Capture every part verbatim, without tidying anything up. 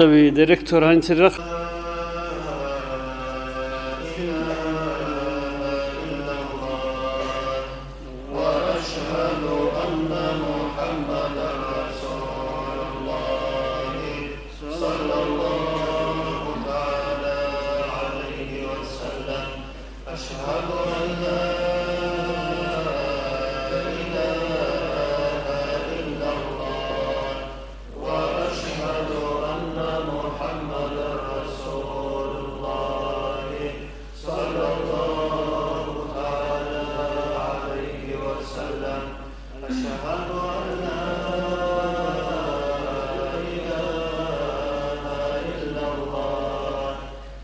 Директор гьанцерахъ. أشهد أن لا إله إلا الله، وأشهد أن محمدا رسول الله، صلى الله تعالى عليه وسلم. أشهد أن لا إله إلا الله،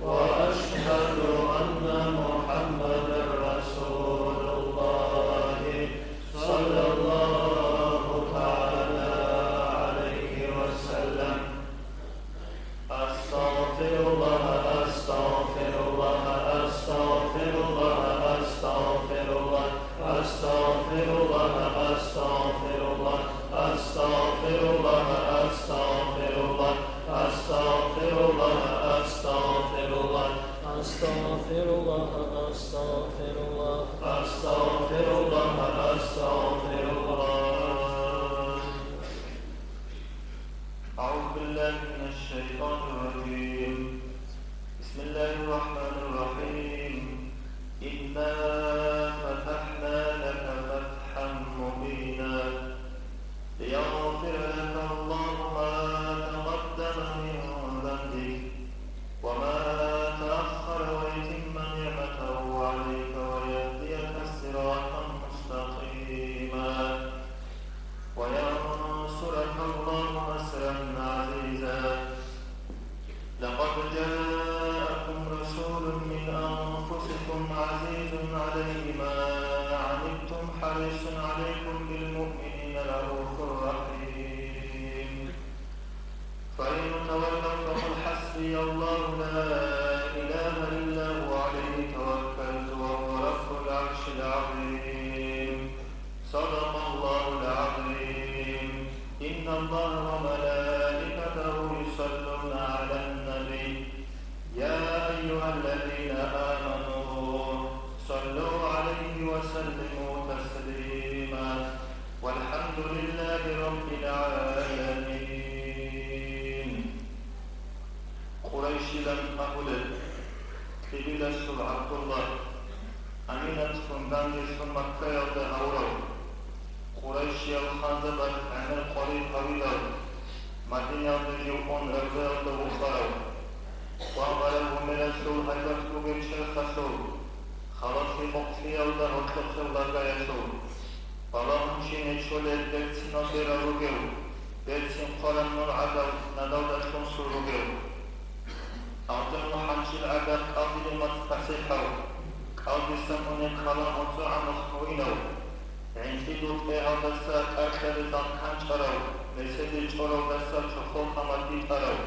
وأشهد أن محمدا رسول الله، صلى الله تعالى عليه وسلم. أستغفر الله، أستغفر الله، أستغفر الله، أستغفر الله، أستغفر الله، أستغفر الله، أستغفر الله، أستغفر الله، أستغفر الله، أستغفر الله، أستغفر الله، أستغفر الله، أستغفر الله، أستغفر الله. أعوذ بالله من الشيطان الرجيم. بسم الله الرحمن الرحيم. إنا فتحنا لك فتحا مبينا. ليغفر لك الله ما تقدم من ذنبك وما تأخر ويتم نعمته عليك ويهديك صراطا مستقيما. وينصرك الله نصرا عزيزا. لقد جاءكم رسول من أنفسكم عزيز عليه ما عنتم حريص عليكم بالمؤمنين رءوف رحيم. فإن تولوا فقل حسبي الله لا إله إلا هو عليه توكلت وهو رب العرش العظيم. صدق الله العظيم. إن الله وملائكته يصلون على النبي. يا أيها الذين آمنوا صلوا عليه وسلموا تسليما. والحمد لله رب العالمين. Къурайшилан абулеб, кьибилалъул ГӀабдулла, Аминатгун данделъун Маккаялда гьавурав, Къурайшиял ханзабаз гӀемер къваригӀун гьавилав, Мадинаялда жив ун гӀордоялда вукъарав, къван-къараб гӀемералъул гьайбат бугев черхалъул, халаси къокълъиялда гьоркьохъеб лагаялъул, балагьун чи нечолел берцинал берал ругев, берцин хъварал нур гӀадав, надалдалъун сур ругев. Алжан хӀанчил гӀадаб кӀалдибе мацӀ пасихӀав, кӀалдисан унеб калам гъоцӀогӀан мухь гьуинав, гӀинтӀидул тӀегьалдаса тӀаркьаби зал канчӀарав, меседил чӀоралдаса чохол тӀамат битӀарав,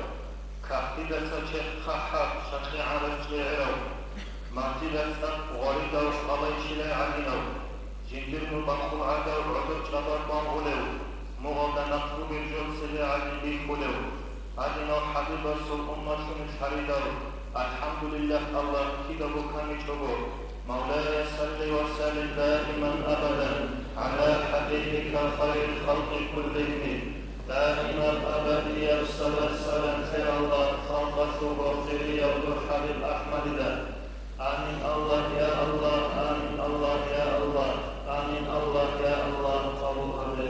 кагьдидаса черх хъахӀаб, шакъи гӀарас чӀегӀерав, мартидаса гъваридав, къалай чилай гӀадинав, жиндир нур бахъул гӀадав, гӀодор чӀаба къван гъулев, мугъалда нахъ бугеб жо цебе гӀадин бихьулев, гьадинал хӀабибасул умматлъунилъ гьаридал, АлхӀамдулиллагь, Аллагь кидаго камичӀого. مولاي صل وسلم دائما أبدا على حبيبك خير الخلق كلهم. Даимаб абадияб салат-салам, я Аллагь, халкъалъулго хирияб дур ХӀабиб АхӀмадида. Амин, Аллагь, я Аллагь, амин, Аллагь, я Аллагь, амин, Аллагь, я Аллагь, къабул гьабе.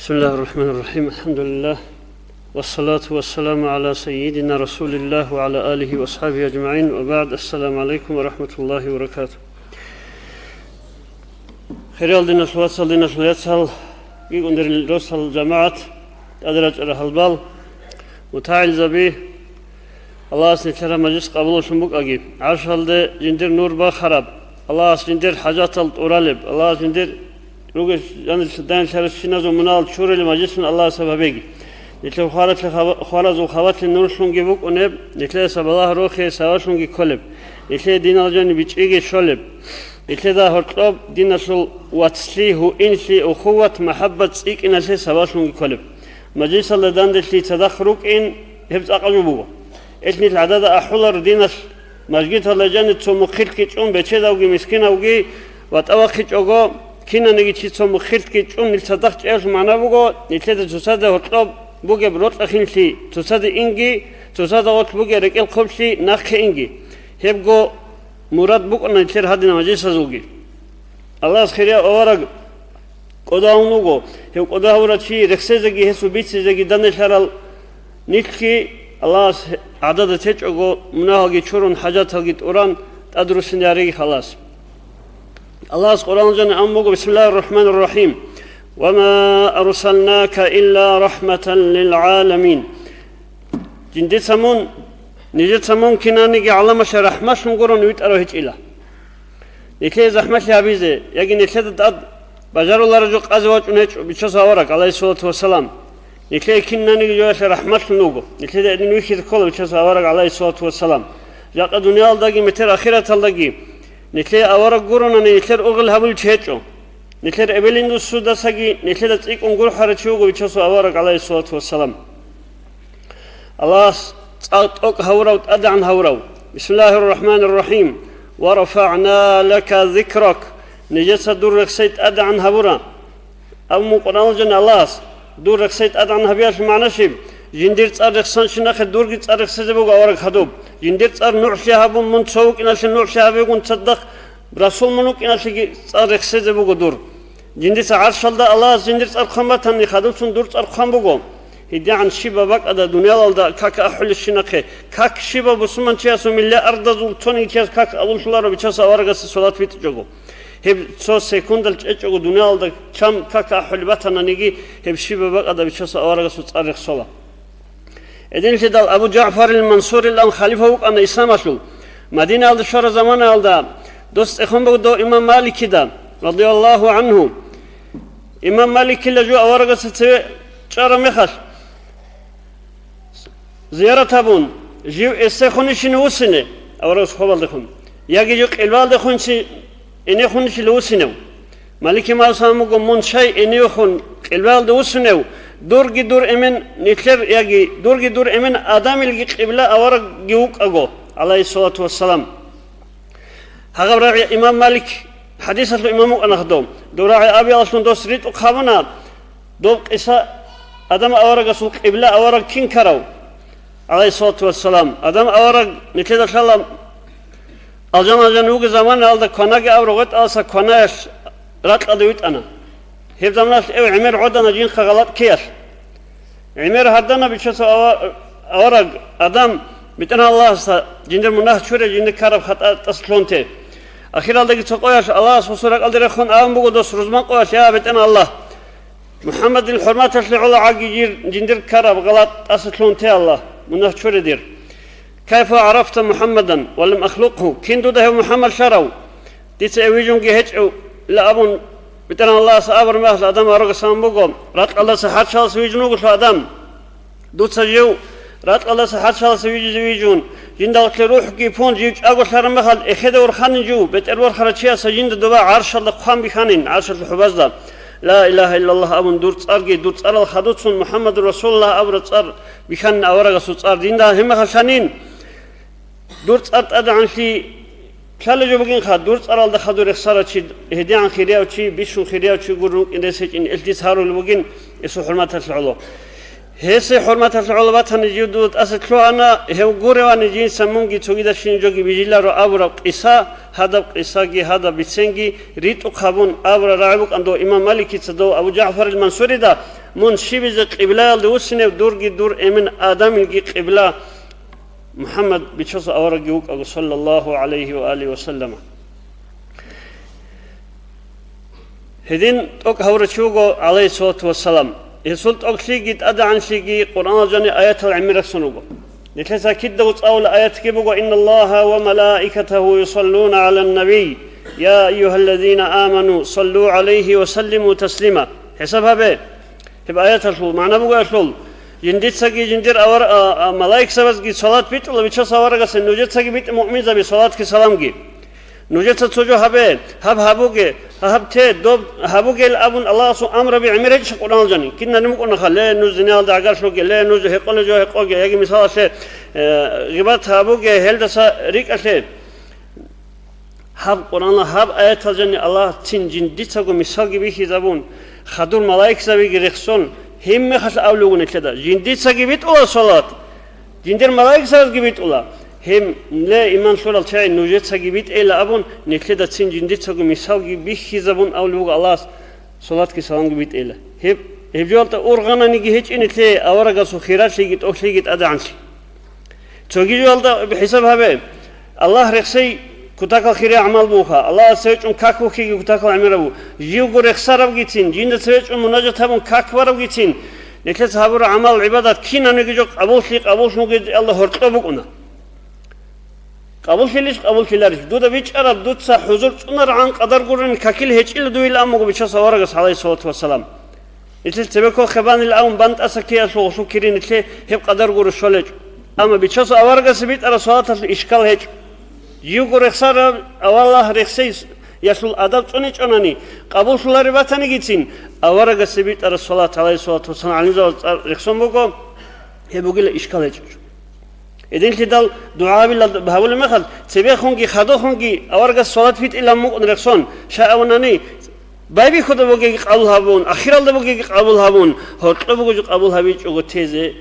بسم الله الرحمن الرحيم. الحمد لله. والصلاة والسلام على سيدنا رسول الله وعلى آله وأصحابه أجمعين. وبعد. السلام عليكم ورحمة الله وبركاته. Хириял диналъул вацал, диналъул яцал, кӀикӀундарил росал жамагӀат, тӀаде рачӀарал гьалбал, мутагӀилзаби, Аллагьас нилъер мажлис къабулалъун букӀаги, гӀаршалде жиндир нур бахараб, Аллагьас жиндир хӀажатал тӀуралеб, Аллагьас жиндир ругел жанир данилъарас щиназул мунагьал чурулел мажлисун Аллагьас гьаб гьабеги. Нилъер хваралъе хава-, хваразул хабалъе нурлъунги букӀунеб, нилъеца балагь рохе сабаблъунги кколеб, нилъее динал жани бичӀчӀиги щолеб, нилъеда гьоркьоб диналъул вацлъи, гьуинлъи, ухуват, махӀаббат цӀикӀкӀиналъе сабаблъунги кколеб. Мажлисалда данделъи цадахъ рукӀин, гьеб цӀакъ жо буго. Ил нилъ гӀадада ахӀуларо диналъ, мажгиталда жани цо мухъилъги чӀун, бечедавги мискинавги ватӀа вахъичӀого, кинаниги чи цо мухъилъги чӀун нилъ цадахъ чӀеялъул магӀна буго, нилъеда цоцазда гьоркьоб бугеб рокьа-хинлъи цоцазде инги, цоцазда гъорлъ бугеб рекӀел хъублъи нахъе инги. Гьебго мурад букӀана нилъер гьадинал мажлисазулги. Аллагьас хирияв авараг кӀодо гьавун вуго. Гьев кӀодо гьавурав чи рехсезеги гьесул бицизеги данделъарал нилъги Аллагьас гӀадада течӀого, мунагьалги чурун, хӀажаталги тӀуран, тӀадруссине ареги халас. Аллагьас Къуръан жани ан буго: «Бисмиллагьир рахӀманир рахӀим. Ва ма арсалнака илла рахӀматан лил гӀаламин». Жиндица мун, нижеца мун кинаниги гӀаламалъе рахӀматлъун гурони витӀарав гьечӀила. Нилъее захӀмалъи гьабизе, яги нилъеда тӀад бажарулареб жо къазе вачӀун гьечӀо Бичасул авараг, гӀалайгьиссалату вассалам. Нилъее кинаниги жоялъе рахӀматлъун вуго. Нилъеда гьедин вихьизе ккола Бичасул авараг, гӀалайгьиссалату вассалам. Жакъа дуниялалдаги метер ахираталдаги нилъее авараг гуронани, нилъер ургъел гьабулев чи гьечӀо. Нилъер эбел-индусудасаги нилъеда цӀикӀкӀун гурхӀарав чи вуго Бичасул авараг, гӀалайгьиссалату вассалам. Аллагьас цӀакъ тӀокӀ гьавурав, тӀадегӀан гьавурав. Бисмиллагьир рахӀманир рахӀим. «Ва рафагӀна лака зикрак». Нижеца дур рехсей тӀадегӀан гьабура. Амма Къуръаналъ жан Аллагьас дур рехсей тӀадегӀан гьабиялъул магӀна щиб? Жиндир цӀар рехсанщинахъе дурги цӀар рехсезе буго авараг хадуб. Жиндир цӀар нугӀлъи гьабун, мун цо вукӀиналъе нугӀлъи гьабигун цадахъ, расул мун вукӀиналъеги цӀар рехсезе буго дур. Жиндица гӀаршалда Аллагьас жиндир цӀар хъван батани, хадубцун дур цӀар хъван буго. ГьедигӀан щибаб бакӀалда дуниялалда как ахӀулебщинахъе, как щибаб бусурманчиясул миллиардазул цониги чияс как абуллъуларо Бичасул аварагасе салат битӀичӀого. Гьеб цо секундал чӀечӀого дуниялалда чан как ахӀулеб батананиги, гьеб щибаб бакӀалда Бичасул аварагасул цӀар рехсола. Гьединлъидал Абу ЖагӀфарил Мансурилан халифа вукӀана исламалъул. Мадинаялда щвараб заманаялда дос цӀехон буго дов имам Маликида, радияллагьу гӀангьу. Имам Маликила жо аварагасе цеве чӀараб мехалъ, зиярат гьабун, жив эсехунищин вуссине, аварагас хобалдехун, яги жив къилбалдехунищи, энехунищила вуссинев. Малики Мавсамуго, мун щай энехун къилбаялда вуссунев, дурги дур эмен нилъер яги дурги дур эмен Адамилги къибла аварагги вукӀаго, гӀалайгьиссалату вассалам. Гьагъаб рагӀи имам Малик, хӀадисалъул имам вукӀана гьадов, дов рагӀи абиялъун дос ритӀухъ гьабуна, дов къиса Адам аварагасул къибла авараг кин ккарав? ГӀалайгьиссалату вассалам. Адам авараг нилъеда лъала, алжан-алжан вугеб заманаялда кванаги абураб гъветӀалдаса кванаялъ ракьалде витӀана. Гьеб заманалъ эв гӀемер гӀодана жинхъа гъалатӀ ккеялъ. ГӀемер гьардана Бичасул ава-, авараг Адам, БетӀергьан Аллагьасда жиндир мунагь чуре, жиндир ккараб хатӀа тӀаса лъугьун те. Ахиралдаги цо къоялъ Аллагьас гьесул ракьалде рехун абун буго дос рузман къоялъ: «Я БетӀергьан Аллагь, МухӀаммадил хӀурматалъе гӀола гӀаги жир, жиндир ккараб гъалатӀ тӀаса лъугьун те, Аллагь, мунагь чуре дир. Кайфа гӀарафта МухӀаммадан ва лам ахлукъгьу? Кин дуда гьев МухӀаммад лъарав? Дица гьев вижунги гьечӀевила», — абун, БетӀергьан Аллагьас абураб мехалъ Адам аварагас абун буго: «Ракьалдаса хӀарччалъаса вижун вугелъул, Адам. Дуца жив ракьалдаса хӀарччалъаса вижизе вижун, жинда гъорлъе рухӀги пун, жив чӀаголъараб мехалъ эхеде вурханин жив, бетӀер ворхарав чияса жинда доба гӀаршалда хъван бихьанин, гӀаршалъул хӀубазда, Ла илагьа иллаллагь абун дур цӀарги, дур цӀарал хадуцун МухӀаммадур Расулуллагь абураб цӀар бихьанин, аварагасул цӀар жинда гьеб мехалъанин». Дур цӀар тӀадегӀанлъи лъалеб жо бугинха, дур цӀаралда хадур рехсарав чи, гьедигӀан хирияв чи, бищун хирияв чи гурун вукӀин рес гьечӀин, ил дица гьарулеб бугин, гьесул хӀурматалъе гӀоло. Гьесул хӀурматалъе гӀоло батани, жив дуда тӀаса лъугьана, гьев гуревани, жинца мунги цогидалъин жоги бижиларо абураб къиса, гьадаб къисаги, гьадаб биценги ритӀухъ гьабун абураб рагӀи букӀан дов имам Маликица дов Абу ЖагӀфарил Мансурида: «Мун щибизе къиблаялде вуссинев, дурги дур эмен Адамилги къибла МухӀаммад Бичасул аварагги вукӀаго, саллаллагьу гӀалайгьи ва алигьи ва саллама». Гьедин тӀокӀ гьавурав чи вуго, гӀалайгьиссалату вассалам. Гьесул тӀокӀлъиги тӀадегӀанлъиги Къуръаналъ жани аятал гӀемер рехсон руго. Нилъеца кидаго цӀалула аятги буго: «Инналлагьа ва малаикатагьу юсаллуна гӀалан набий, я айюгьаллазина аману, саллу гӀалайгьи ва саллиму таслима». ХӀисаб гьабе. Гьеб аяталъул магӀна бугоялъул, Жиндицаги жиндир авар-, а, а, малаикзабазги салат битӀула Бичасул аварагасе, нужецаги битӀе, муъминзаби, салатги саламги. Нужеца цо жо гьабе, гьаб гьабуге, гьаб те, доб гьабугел абун Аллагьасул амраби гӀемер гьечӀищ Къуръаналда жаниб? Кинаб букӀунаха, ле, нуж зинаялда гӀагарлъуге, ле, нуж гьекъолеб жо гьекъоге, яги мисалалъе, э, гъибат гьабуге, гьелдаса рикӀкӀалъе. Гьаб Къуръана гьаб аятал жаниб Аллагьас цин жиндицаго мисалги бихьизабун, хадур малаикзабиги рехсон, гьеб мехалъ абулеб буго нилъеда: жиндицаги битӀула салат, жиндир малаикзабазги битӀула. Гьеб, ле, иман лъурал чагӀи, нужецаги битӀейила абун, нилъеда цин жиндицаго мисалги бихьизабун абулеб буго Аллагьас, салатги саламги битӀейила. Гьеб, гьеб жоялда ургъананиги гьечӀин нилъее аварагасул хиралъиги тӀохьлъиги тӀадегӀанлъи. Цоги жоялда хӀисаб гьабе. Аллагь рехсей кутакал хирияб гӀамал бугоха. Аллагьас цеве чӀун как бухьиги кутакал гӀемераб буго. Живго рехсарабгицин, жинда цеве чӀун мунажат гьабун как барабгицин, нилъеца гьабураб гӀамал-гӀибадат кинабниги жо къабуллъи-къабуллъунги Аллагь гьоркьоб букӀуна. Къабуллъилищ-къабуллъиларищ? Дуда бичӀчӀараб, дуца хӀузур цӀунаргӀан къадар гурони какил гьечӀила дуйилан буго Бичасул аварагас, гӀалайгьиссалату вассалам. Нилъер цебе кколеб хебанил абун бантӀаса ккеялъул гъолъул кири нилъее гьеб къадар гуро щолечӀо. Амма Бичасул аварагасе битӀараб салаталъул ишкал гьечӀо. Живго рехсараб, Аллагь рехсеялъул адаб цӀуничӀонани, къабуллъулареб батанигицин, аварагасе битӀараб салат, гӀалайгьиссалату вассалам, гӀалимзабаз цӀар рехсон буго, гьеб бугила ишкал гьечӀо. Гьединлъидал дугӀа гьабилалда гьабулеб мехалъ, цебехунги хадухъунги аварагас салат битӀилан букӀун рехсон, щай абунани, байбихьуда бугеги къабул гьабун, ахиралда бугеги къабул гьабун, гьоркьоб буго жо къабул гьабичӀого тезе,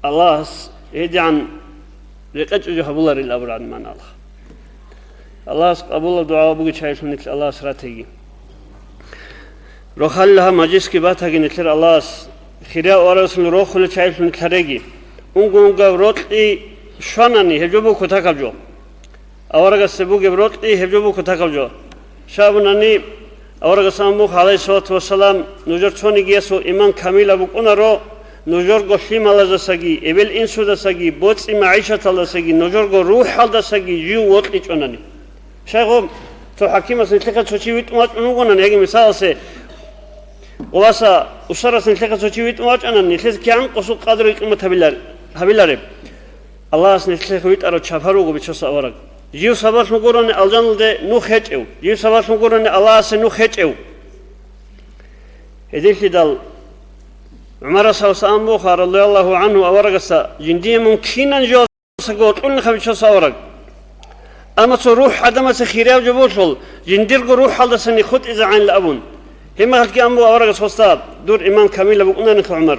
Аллагьас гьедигӀан рекъечӀого жо гьабуларил абураб гӀадин Аллагь. Аллагьас къабулаб дугӀа бугеб чагӀилъун нилъ Аллагьас ратеги. Рохалил гьаб мажлисги батаги нилъер Аллагьас, хирияв аварагасул рохулел чагӀилъун нилъ гьареги. Унго-унгояб рокьи щванани, гьеб жо буго кутакаб жо. Аварагасда бугеб рокьи гьеб жо буго кутакаб жо. Щай абунани, аварагас абун буго, гӀалайгьиссалату вассалам, нужер цонигиясул иман камилаб букӀунаро, нужерго лъималаздасаги, эбел-инсудасаги, боцӀи-магӀишаталдасаги, нужерго рухӀалдасаги жив вокьичӀонани. Щайгъо, цо хӀакимас нилъехъе цо чи витӀун вачӀун вугонан, яги мисалалъе, гъоваса устарас нилъехъе цо чи витӀун вачӀанан, нилъеца кигӀан къосул къадру-къимат гьабилар-, гьабилареб? Аллагьас нилъехъе витӀарав чапар вуго Бичасул авараг. Жив сабаблъун гурони алжаналде нух гьечӀев, жив сабаблъун гурони Аллагьасе нух гьечӀев. Гьединлъидал ГӀумарас гьавса абун буго, радияллагьу гӀангьу, аварагасда: «Жиндие мун кинан жо саго кьунихъа Бичасул авараг. Амма цо рухӀ гӀадамасе хирияв жо бугелъул, жиндирго рухӀалдасани хутӀизегӀанила», — абун. Гьебмехалъги абун буго аварагас гъосда: «Дур иман камилаб букӀунанихъа, ГӀумар».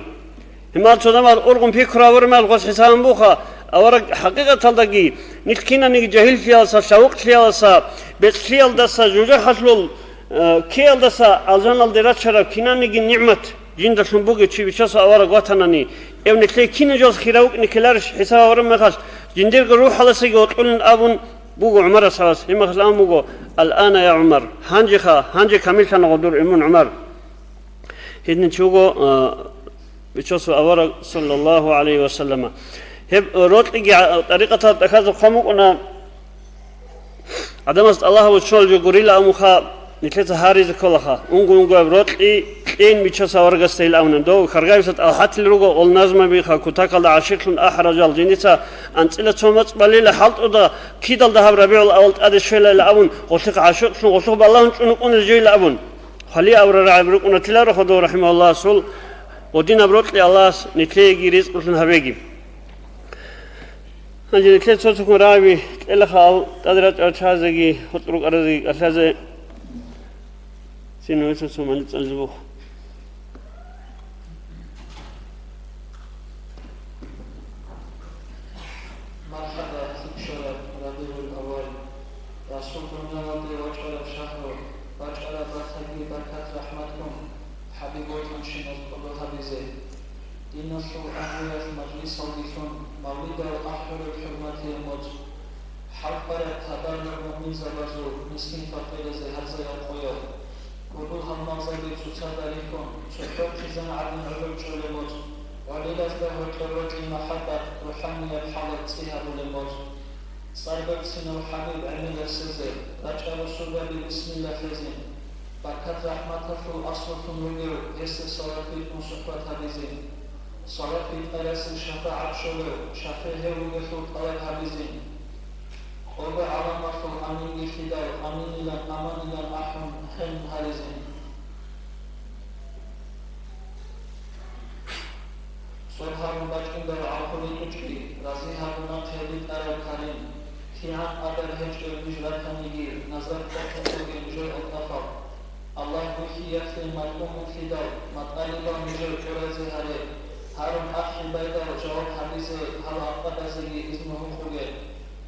Гьебмехалъ цо заман ургъун пикру гьабураб мехалъ гъос хӀисаб гьабун бугоха, авараг хӀакъикъаталдаги нилъ кинаниги жагьиллъиялдаса, шавукълъиялдаса, бецӀлъиялдаса, жужахӀалъул, э, ккеялдаса алжаналде рачараб кинаниги нигӀмат жиндалъун бугев чи Бичасул авараг ватанани, эб нилъее кинаб жо хирав вукӀине ккеларищ хӀисаб гьабураб мехалъ, жиндирго рухӀалдасаги гьоркьулин абун буго ГӀумарас гьавас. Гьебмехалъ абун буго: «Ал-ана, я ГӀумар, гьанжеха, гьанже камиллъана гъо дур иман, ГӀумар». Гьедин чи вуго, а, Бичасул авараг, саллаллагьу гӀалайгьи ва саллама. Гьеб рокьиги, а, тӀарикъаталда тӀахьазда хъван букӀуна, гӀадамаз тӀалаб гьабун чӀолеб жо гурила абунха, нилъеца гьаризе кколаха. Унго-унгояб рокьи кьейин Бичасул аварагасда гьел абуна. Дов Каргавица тӀалхӀатил руго, гъол назмабиха, кутакалда гӀашикълъун ахӀарал жал. Жиндица анцӀила цо моцӀ балила хӀалтӀуда, кидалда гьаб РабигӀул-аввал тӀаде щвелайила абун, гъолъухъ гӀашикълъун, гъолъухъ балагьун чӀун вукӀунел жойила абун. Хали авра рагӀаб рукӀуна Тилароходов рахӀимагьуллагьасул, гъодинаб рокьи Аллагьас нилъееги ризкъулъун гьабеги. Гьанже нилъер цо-цоккун рагӀаби кьелаха ал тӀаде рачӀарал чагӀазеги, гьоркьор рукӀаразеги кӀалъазе. Цин гьесул сумани цӀализабухъ. Мархаба, лъикӀ щвараб РабигӀул-аввал, Расул дуниялалде вачӀараб шагьру, бачӀараб батаги баркат-рахӀматгун, ХӀабиб ватӀанчиназ къабул гьабизе. Диналъул агьлуялъ мажлисалдилъун мавлидал ахӀулеб хӀурматияб моцӀ, хӀалкъараб хабараб муъминзабазул мискин-факъиразе гьарзаяб къоялъ, гьудул-гьалмагъзаби цоцазда рихьун, цохӀо хъизан гӀадин гӀодор чӀолеб моцӀ, гӀолилазда гьоркьор рокьи махӀаббат, рухӀанияб хӀалат цӀи гьабулеб моцӀ. ЦӀар берцинав ХӀабиб гӀемер ясазе, рачӀа росулраби бисмилла лъезин, баркат-рахӀматалъул аслулъун ругев гьесде салат битӀун сухӀбат гьабизин. Салат битӀарасул шафагӀат щолев, шафигӀ гьев вугелъул тӀалаб гьабизе. Къоба гӀаламалъул аминги лъидал, аминилан, аманилан ахӀун, хӀен гьаризе. Цо гьабун бачӀиндал гӀалхулел тӀучӀги, рази гьабуна хъе битӀараб Карим. КигӀан къадар гьечӀеб ниж ратаниги, назар къотӀун бугеб нижер гӀолтӀахъал. Аллагь вихьиялъе малъун буклъидал, матӀалибал нижер чӀуразе гьаре. Гьарун ахӀи байдал жаваб гьабизе гьал гӀакъабазеги изну гьукъуге.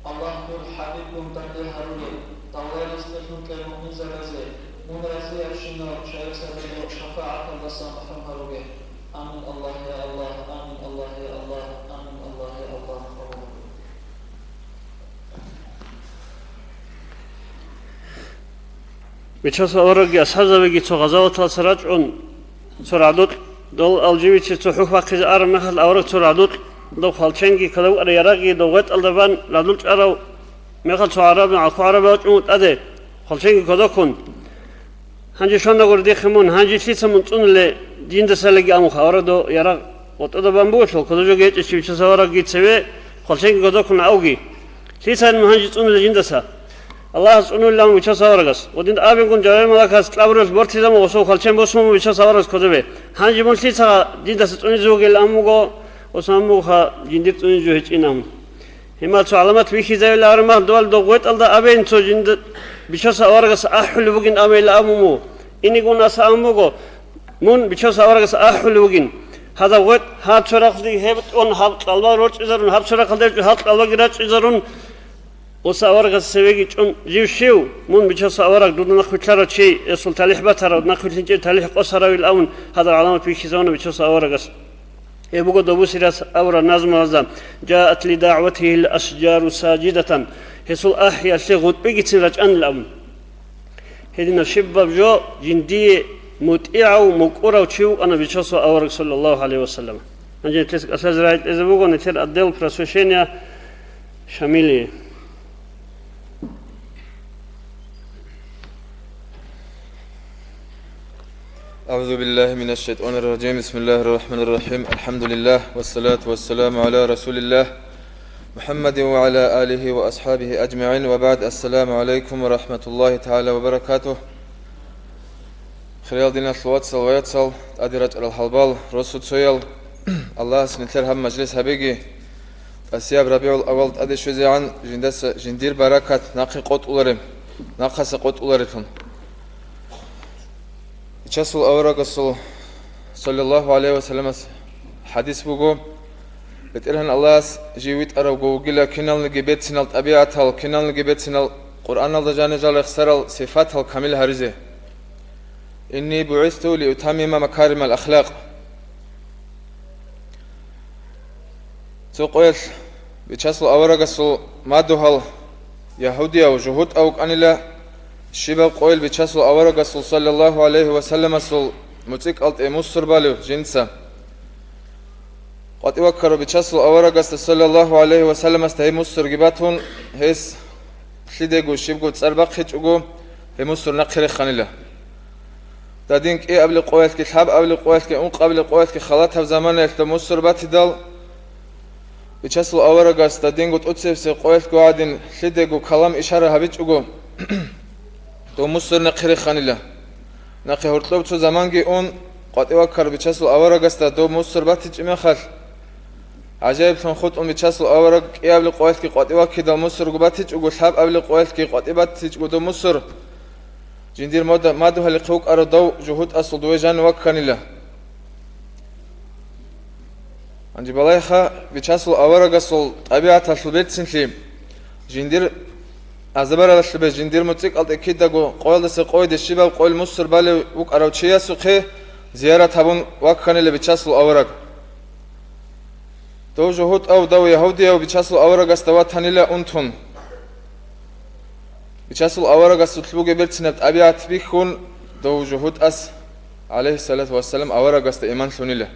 Аллагь дур хӀабибгун данде гьарулев, давла ризкъи лъукӀе муъминзабазе, мун разиябщинал чагӀи цадахъ шафагӀаталдаса махӀрум гьаруге. Амин, Аллагь, я Аллагь, амин, Аллагь, я Аллагь, амин, Аллагь, я Аллагь. Бичасул аварагги асхӀабзабиги цо гъазаваталдаса рачӀун, цо рагӀдукь, дол алживичи цо хӀухь бахъизе араб мехалъ, авараг цо рагӀдукь, дов хвалченги кодов ярагъги дов гъветӀалда бан рагӀдул чӀарав мехалъ цо гӀараб, гӀалху гӀараб вачӀун тӀаде, хвалченги кодоккун. Гьанже щванагури дихъе мун, гьанже лъица мун цӀунуле, жиндасалаги амухъ авараг дов ярагъ гъотӀода бан бугелъул, кодо жоги гьечӀищ бичасул аварагги цеве, хвалченги кодоккун авги. Лъицайин мун гьанже цӀунуле жиндаса? Аллагьас цӀунулилан вичасул аварагас. Ва динда абингун жаваб малакас кьабуралъ бортизамун гъосул хвалчен босун вичасул аварагас кодобе. Гьанже мун лъица диндаса цӀунизе вугел амуго, осамуха жиндир цӀунижо гьечӀин амун. Гьимал цо гӀаламат бихьизавила гьармал дуал дов гъветӀалда абейин цо жинда бичасул аварагас ахӀулеб бугин амейла амуму. Инигун аса амуго, мун бичасул аварагас ахӀулев вугин. Гьадаб гъветӀ гьаб цо рахъалде гьеб тӀун, гьаб кьалбал рорчӀизарун, гьаб цо рахъалде гьал кьалбаги рачӀизарун, оса аварагас цевеги чӀун жив щив, мун бичасул авараг дуда нахъвилълъарав чи, эсул талихӀ батарав, нахъвилълъинчӀев талихӀ къосаравил авун, гьадаб гӀаламат бихьизавуна бичасул аварагас. Гьеб буго Добусирас абураб назмуялда: «Жаат ли дагӀватигьил ашжару сажидатан», гьесул ахӀиялъе гъутӀбигицин рачӀанил абун. Гьединаб щибаб жо жиндие мутӀигӀав, мукӀурав чи вукӀана бичасул авараг, саллаллагьу гӀалайгьи ва саллам. Гьанже нилъеца кӀалъазе рагӀи кьезе буго нилъер отдел просвещения Шамилие. أعوذ بالله من الشيطان الرجيم. بسم الله الرحمن الرحيم. الحمد لله والصلاة والسلام على رسول الله محمد وعلى آله وأصحابه أجمعين وبعد. السلام عليكم ورحمة الله تعالى وبركاته. Хириял диналъул вацал ва яцал, тӀаде рачӀарал гьалбал, росуцоял, Аллагьас нилъер гьаб мажлис гьабиги, тӀасияб РабигӀул авал тӀаде щвезегӀан жиндаса, жиндир баракат нахъе къотӀулареб, нахъаса къотӀуларелъун. Бичасул аварагасул, саллаллагьу гӀалайгьи ва салламас, хӀадис буго: БетӀергьан Аллагьас жив витӀаравго вугила киналниги берцинал тӀабигӀатал, киналниги берцинал Къуръаналда жанижал рехсарал сифатал камил гьаризе. «Инни бугӀисту лиутаммима макаримал ахлакъ». Цо къоялъ Бичасул аварагасул мадугьал ягьудияв жугьутӀав вукӀанила, щибаб къойил Бичасул аварагасул, саллаллагьу гӀалайгьи ва салламасул, муцӀикӀалтӀе мусур балев жинца. КъватӀиваккарав Бичасул аварагасда, саллаллагьу гӀалайгьи ва салламасда, гьеб мусурги батун, гьес лъидего щибго цӀар бахъичӀого, гьеб мусур нахъе реханила. Дадин кӀиабли къоялъги, лъабабли къоялъги, ункъабли къоялъги халатаб заманаялъ доб мусур батидал, Бичасул аварагас дадинго тӀоцебесеб къоялъго гӀадин лъидего калам-ишара гьабичӀого, дов мусур нахъе реханила. Нахъе гьоркьоб цо заманги ун, къватӀиваккарав Бичасул аварагасда дов мусур батичӀеб мехалъ, гӀажаиблъун хутӀун Бичасул авараг кӀиабли къоялъги къватӀиваккидал мусурго батичӀого, лъабабли къоялъги къватӀи батичӀого дов мусур, жиндир мода-, мадугьалихъе вукӀарав дов жугьутӀасул дове жанив вакканила. Гьанже балагьеха, Бичасул аварагасул тӀабигӀаталъул берцинлъи, жиндир азабаралъубе, жиндир муцӀикӀалтӀе кидаго къоялдаса къойде щибаб къойил мусур балев вукӀарав чиясухъе зиярат гьабун вакканила Бичасул авараг. Дов жугьутӀав, дов ягьудияв Бичасул аварагасда ватанила унтун. Бичасул аварагасулъ бугеб берцинаб тӀабигӀат бихьун, дов жугьутӀас, гӀалайгьиссалату вассалам, аварагасда иман лъунила.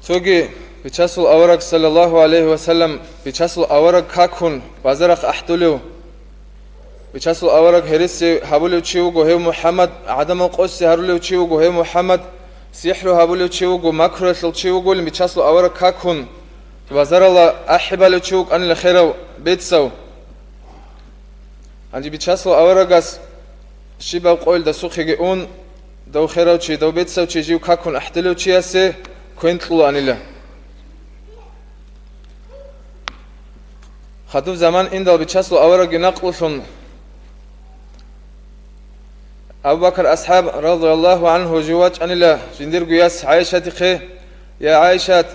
Цоги Бичасул авараг, саллаллагьу гӀалайгьи ва саллам, Бичасул авараг какун, базарахъ ахӀдулев, Бичасул авараг гьереси гьабулев чи вуго гьев МухӀаммад, гӀадамал къоси гьарулев чи вуго гьев МухӀаммад, сихӀру гьабулев чи вуго, макруялъул чи вугони, бичасул авараг какун, базаралда ахӀи балев чи вукӀанила херав, бецав. Гьанже бичасул аварагас щибаб къойил дасухъеги ун, дов херав чи, дов бецав чи жив какун ахӀдилев чиясе квен кьулаанила. Хадуб заман индал бичасул аварагги накълулъун, Абу Бакар асхӀаб, радияллагьу гӀангьу, жив вачӀанила жиндирго яс ГӀайшатихъе: «Я ГӀайшат,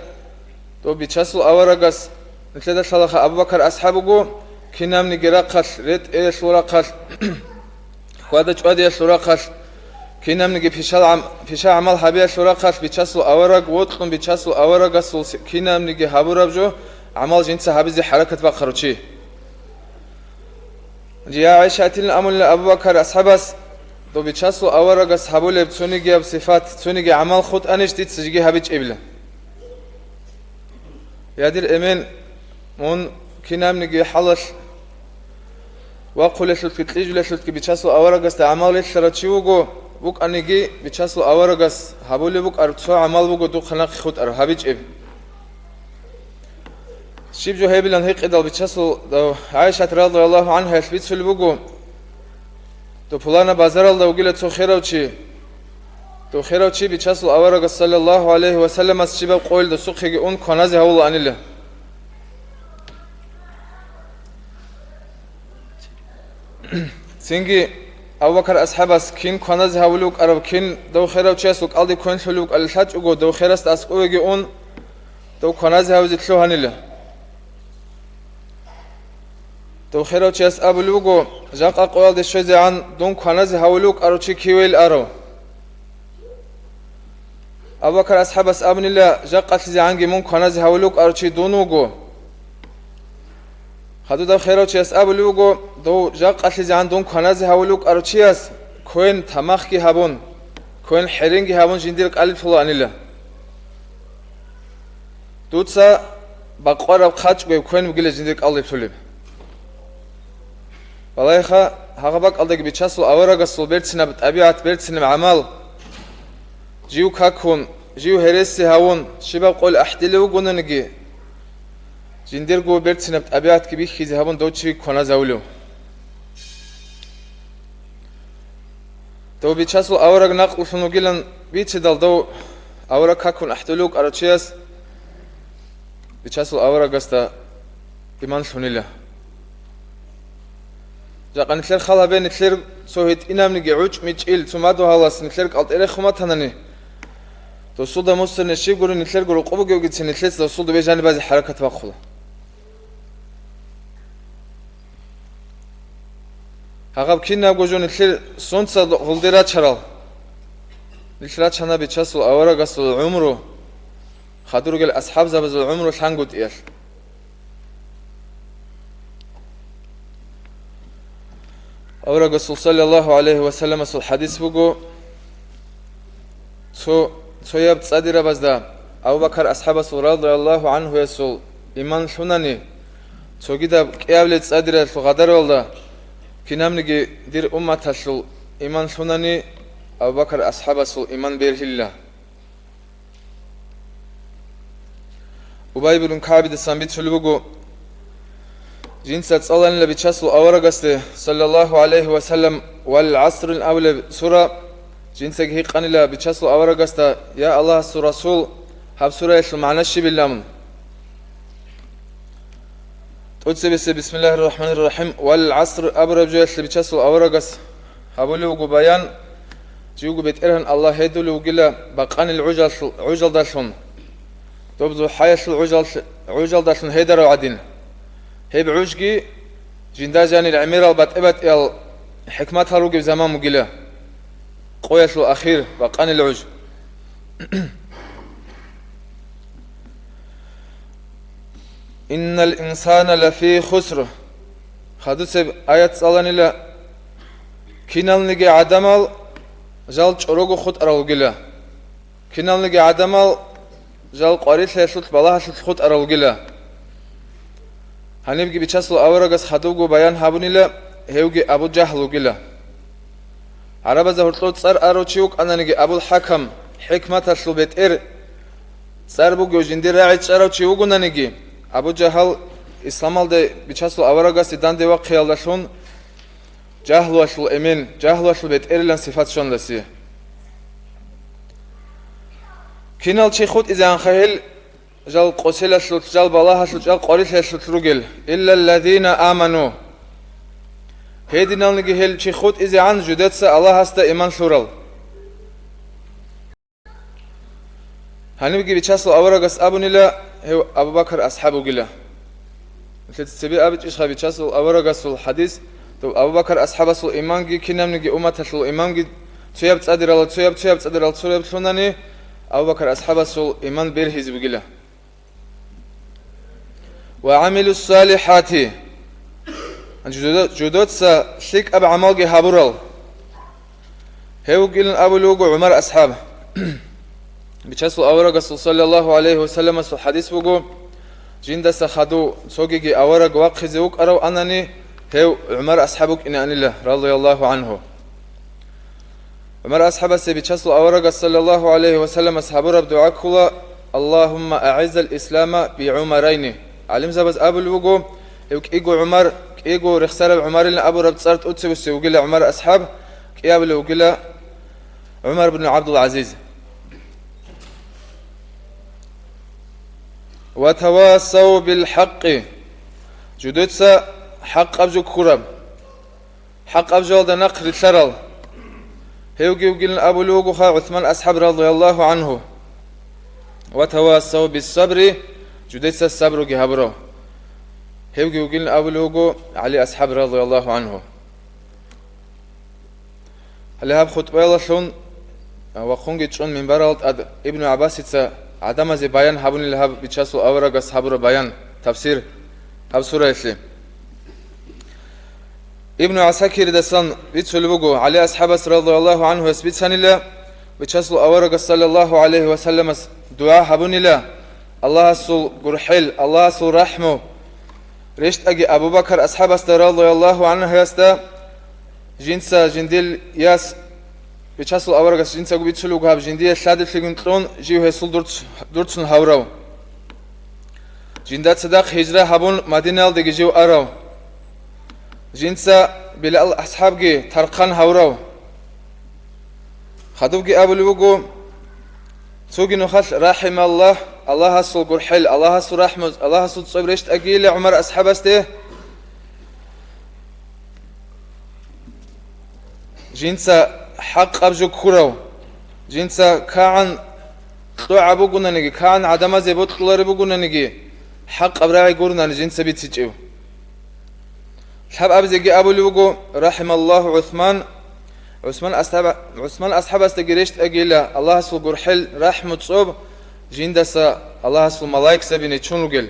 дов бичасул аварагас, нилъеда лъалаха Абу Бакар асхӀаб вуго, кинабниги рахъалъ, ретӀеялъул рахъалъ, хьвада-чӀвадиялъул рахъалъ, кинабниги пишал гӀам-, пиша-гӀамал гьабиялъул рахъалъ, бичасул авараг вокьун, бичасул аварагасул с-, кинабниги гьабураб жо гӀамал жинца гьабизе хӀаракат бахъарав чи». Я ГӀайшатилан амулла Абу Бакар асхӀабас: «Дов бичасул аварагас гьабулеб цонигияб сифат, цониги гӀамал хутӀанищ дица жеги гьабичӀебила?» Я дир эмен, мун кинабниги хӀалалъ вахъулелъулъги кьижулелъулъги бичасул аварагасда гӀамал релълъарав чи вуго, вукӀаниги, бичасул аварагас гьабулеб букӀараб цо гӀамал буго духъа нахъе хутӀараб, гьабичӀеб. Щиб жо гьебилан гьикъидал бичасул дав ГӀайшат радияллагьу гӀангьаялъ бицулеб буго: «Дов пуланаб базаралда вугила цо херав чи. Дов херав чи бичасул аварагас саллаллагьу гӀалайгьи ва салламас щибаб къойил досухъеги ун кваназе гьавулаанила». Цинги Абу Бакар асхӀабас кин кваназе гьавулев вукӀарав, кин дов херав чиясул кӀалдиб квен лъулев вукӀараб лъачӀого, дов херасда аскӀовеги ун, дов кваназе гьавизе лъугьанила. Дов херав чияс абулеб буго: «Жакъа къоялде щвезегӀан дун кваназе гьавулев вукӀарав чи кивейил арав?» Абу Бакар асхӀабас абунила: «ЖакъалъизегӀанги мун кваназе гьавулев вукӀарав чи дун вуго». Хадуб дав херав чияс абулеб буго: «Дов жакъалъизегӀан дун кваназе гьавулев вукӀарав чияс квен тамахги гьабун, квен хӀеренги гьабун жиндир кӀалдиб лъулаанила. Дуца бакъвараб хъачӀ гвеб квен бугила жиндир кӀалдиб лъулеб». Балагьеха, гьагъа бакӀалдаги бичасул аварагасул берцинаб тӀабигӀат, берцинаб гӀамал, жив какун, жив гьереси гьавун, щибаб къойил ахӀдилев вугонаниги, жиндирго берцинаб тӀабигӀатги бихьизе гьабун дов чи кваназавулев. Дов бичасул авараг накълулъун вугилан бицидал, дов авараг какун ахӀдулев вукӀарав чияс бичасул аварагасда иман лъунила. Жакъа нилъер хал гьабе, нилъер цо гьитӀинабниги гӀучӀ-мичӀил цо мадугьалас нилъер кӀалтӀе рехун батанани, досулда мусани щиб гурин нилъерго рокъоб бугевгицин нилъеца досулда бе жанибазе хӀаракат бахъула. Гьагъаб кинабго жо нилъер сонца гъулде рачарал. Нилъ рачана бичасул аварагасул гӀумру, хадургел асхӀабзабазул гӀумру лъангутӀиялъ. Аварагасул саллаллагьу гӀалайгьи ва салламасул хӀадис буго, цо, цояб цӀадирабазда Абу Бакар асхӀабасул радияллагьу гӀангьуясул иман лъунани, цогидаб кӀиабилеб цӀадиралъул гъадаралда кинабниги дир умматалъул иман лъунани, Абу Бакар асхӀабасул иман бергьилла. Убай ибн КагӀбидасан бицулеб буго, жинца цӀаланила бичасул аварагасде, саллаллагьу гӀалайгьи ва саллам, «Вал ГӀасрин» абулеб сура, жинцаги гьикъанила бичасул аварагасда: «Я Аллагьасул Расул, гьаб сураялъул магӀна щибилан?» ТӀоцебесеб, бисмиллагьир рахӀманир рахӀим, «Вал ГӀаср» абураб жоялъе бичасул аварагас гьабулев вуго баян, живго БетӀергьан Аллагь гьедулев вугила бакъанил гӀужалъ-, гӀужалдалъун, доб зухӀаялъул гӀужалъ-, гӀужалдалъун гьедарав гӀадин. Гьеб гӀужги жинда жанир гӀемерал батӀи-батӀиял хӀикматал ругеб заман бугила, къоялъул ахир, бакъанил гӀуж. «Иннал инсана лафи хуср». Хадусеб аят цӀаланила: «Киналниги гӀадамал жал чӀорого хутӀарал ругила. Киналниги гӀадамал жал къварилъиялъулъ, балагьалъулъ хутӀарал ругила». Гьанибги бичасул аварагас хадубго баян гьабунила, гьевги Абу Жагьл вугила. ГӀарабазда гьоркьов цӀар арав чи вукӀананиги, Абул ХӀакам, хӀикматалъул бетӀер, цӀар бугев жиндир рагӀи чӀарав чи вугонаниги, Абу Жагьл исламалде Бичасул аварагасде данде вахъиялдалъун жагьлуялъул эмен, жагьлуялъул бетӀерилан сифат щванила гьесие. Кинал чи хутӀизегӀанха гьел жал къоселалъулъ, жал балагьалъулъ, жал къварилъиялъулъ ругел, илла ллазина аману. Гьединалниги гьел чи хутӀизегӀан жидеца Аллагьасда иман лъурал. Гьанибги Бичасул аварагас абунила гьев Абу Бакар асхӀаб вугила. Нилъеца цебе абичӀищха Бичасул аварагасул хадис, дов Абу Бакар асхӀабасул иманги кинабниги умматалъул иманги цояб цӀадирала, цояб, цояб цӀадирал, цояб лъунани, Абу Бакар асхӀабасул иман бергьизе бугила. Ва гӀамилу салихӀати. Жудо-, жудоца лъикӀаб гӀамалги гьабурал. Гьев вугилан абулев вуго ГӀумар асхӀаб. Бичасул аварагасул саллаллагьу гӀалайгьи ва салламасул хадис буго, жиндаса хадув цогиги авараг вахъизе вукӀарав анани, гьев ГӀумар асхӀаб вукӀине анила, радияллагьу гӀангьу. ГӀумар асхӀабасе Бичасул аварагас саллаллагьу гӀалайгьи ва салламас гьабураб дугӀа ккола: «Аллагьумма агӀиззал ислама би ГӀумарайни». ГӀалимзабаз абулеб буго, гьев кӀиго ГӀумар, кӀиго рехсараб ГӀумарилан абураб цӀар тӀоцебесев вугила ГӀумар асхӀаб, кӀиабилев вугила ГӀумар бну ГӀабдул-ГӀазиз. «Ва тавасав бил хӀакъи». Жудеца хӀакъаб жо ккураб. ХӀакъаб жоялда нахъ рилълъарал. Гьевги вугилан абулев вугоха ГӀусман асхӀаб радияллагьу гӀангьу. «Ва тавасав биссабри», жудеца сабруги гьабурав. Гьевги вугилан абулев вуго ГӀали асхӀаб радияллагьу гӀангьу. Гьале гьаб хутӀбаялалъун вахъунги чӀун минбаралда тӀад Ибну ГӀаббасица гӀадамазе баян гьабунила гьаб Бичасул аварагас гьабураб баян, тафсир, гьаб сураялъе. Ибну ГӀасакиридасан бицулеб буго, ГӀали асхӀабас радияллагьу гӀангьуяс бицанила, Бичасул аварагас саллаллагьу гӀалайгьи ва салламас дугӀа гьабунила, Аллагьасул гурхӀел, Аллагьасул рахӀму рещтӀаги Абу Бакар асхӀабасда радияллагьу гӀангьуясда, жинца жиндил яс, Бичасул аварагас жинцаго бицулеб буго гьаб, жиндие лъадилъигун кьун жив гьесул дурц-, дурцун гьавурав. Жинда цадахъ гьижра гьабун, Мадинаялдеги жив арав. Жинца Билал асхӀабги тархъан гьавурав. Хадубги абулеб буго, цоги нухалъ рахӀималлагь, Аллагьасул гурхӀел, Аллагьасул рахӀму, Аллагьасул цӀоб рещтӀагийила ГӀумар асхӀабасде. Жинца хӀакъаб жо ккурав, жинца кагӀан кьогӀаб бугонаниги, кагӀан гӀадамазе бокьулареб бугонаниги, хӀакъаб рагӀи гурунани жинца бицичӀев. Лъаб абизеги абулеб буго, рахӀималлагьу ГӀусман, ГӀусман асхӀаба-, ГӀусман асхӀабасдаги рещтӀагийила Аллагьасул гурхӀел, рахӀму, цӀоб жиндаса Аллагьасул малаикзаби нечун ругел.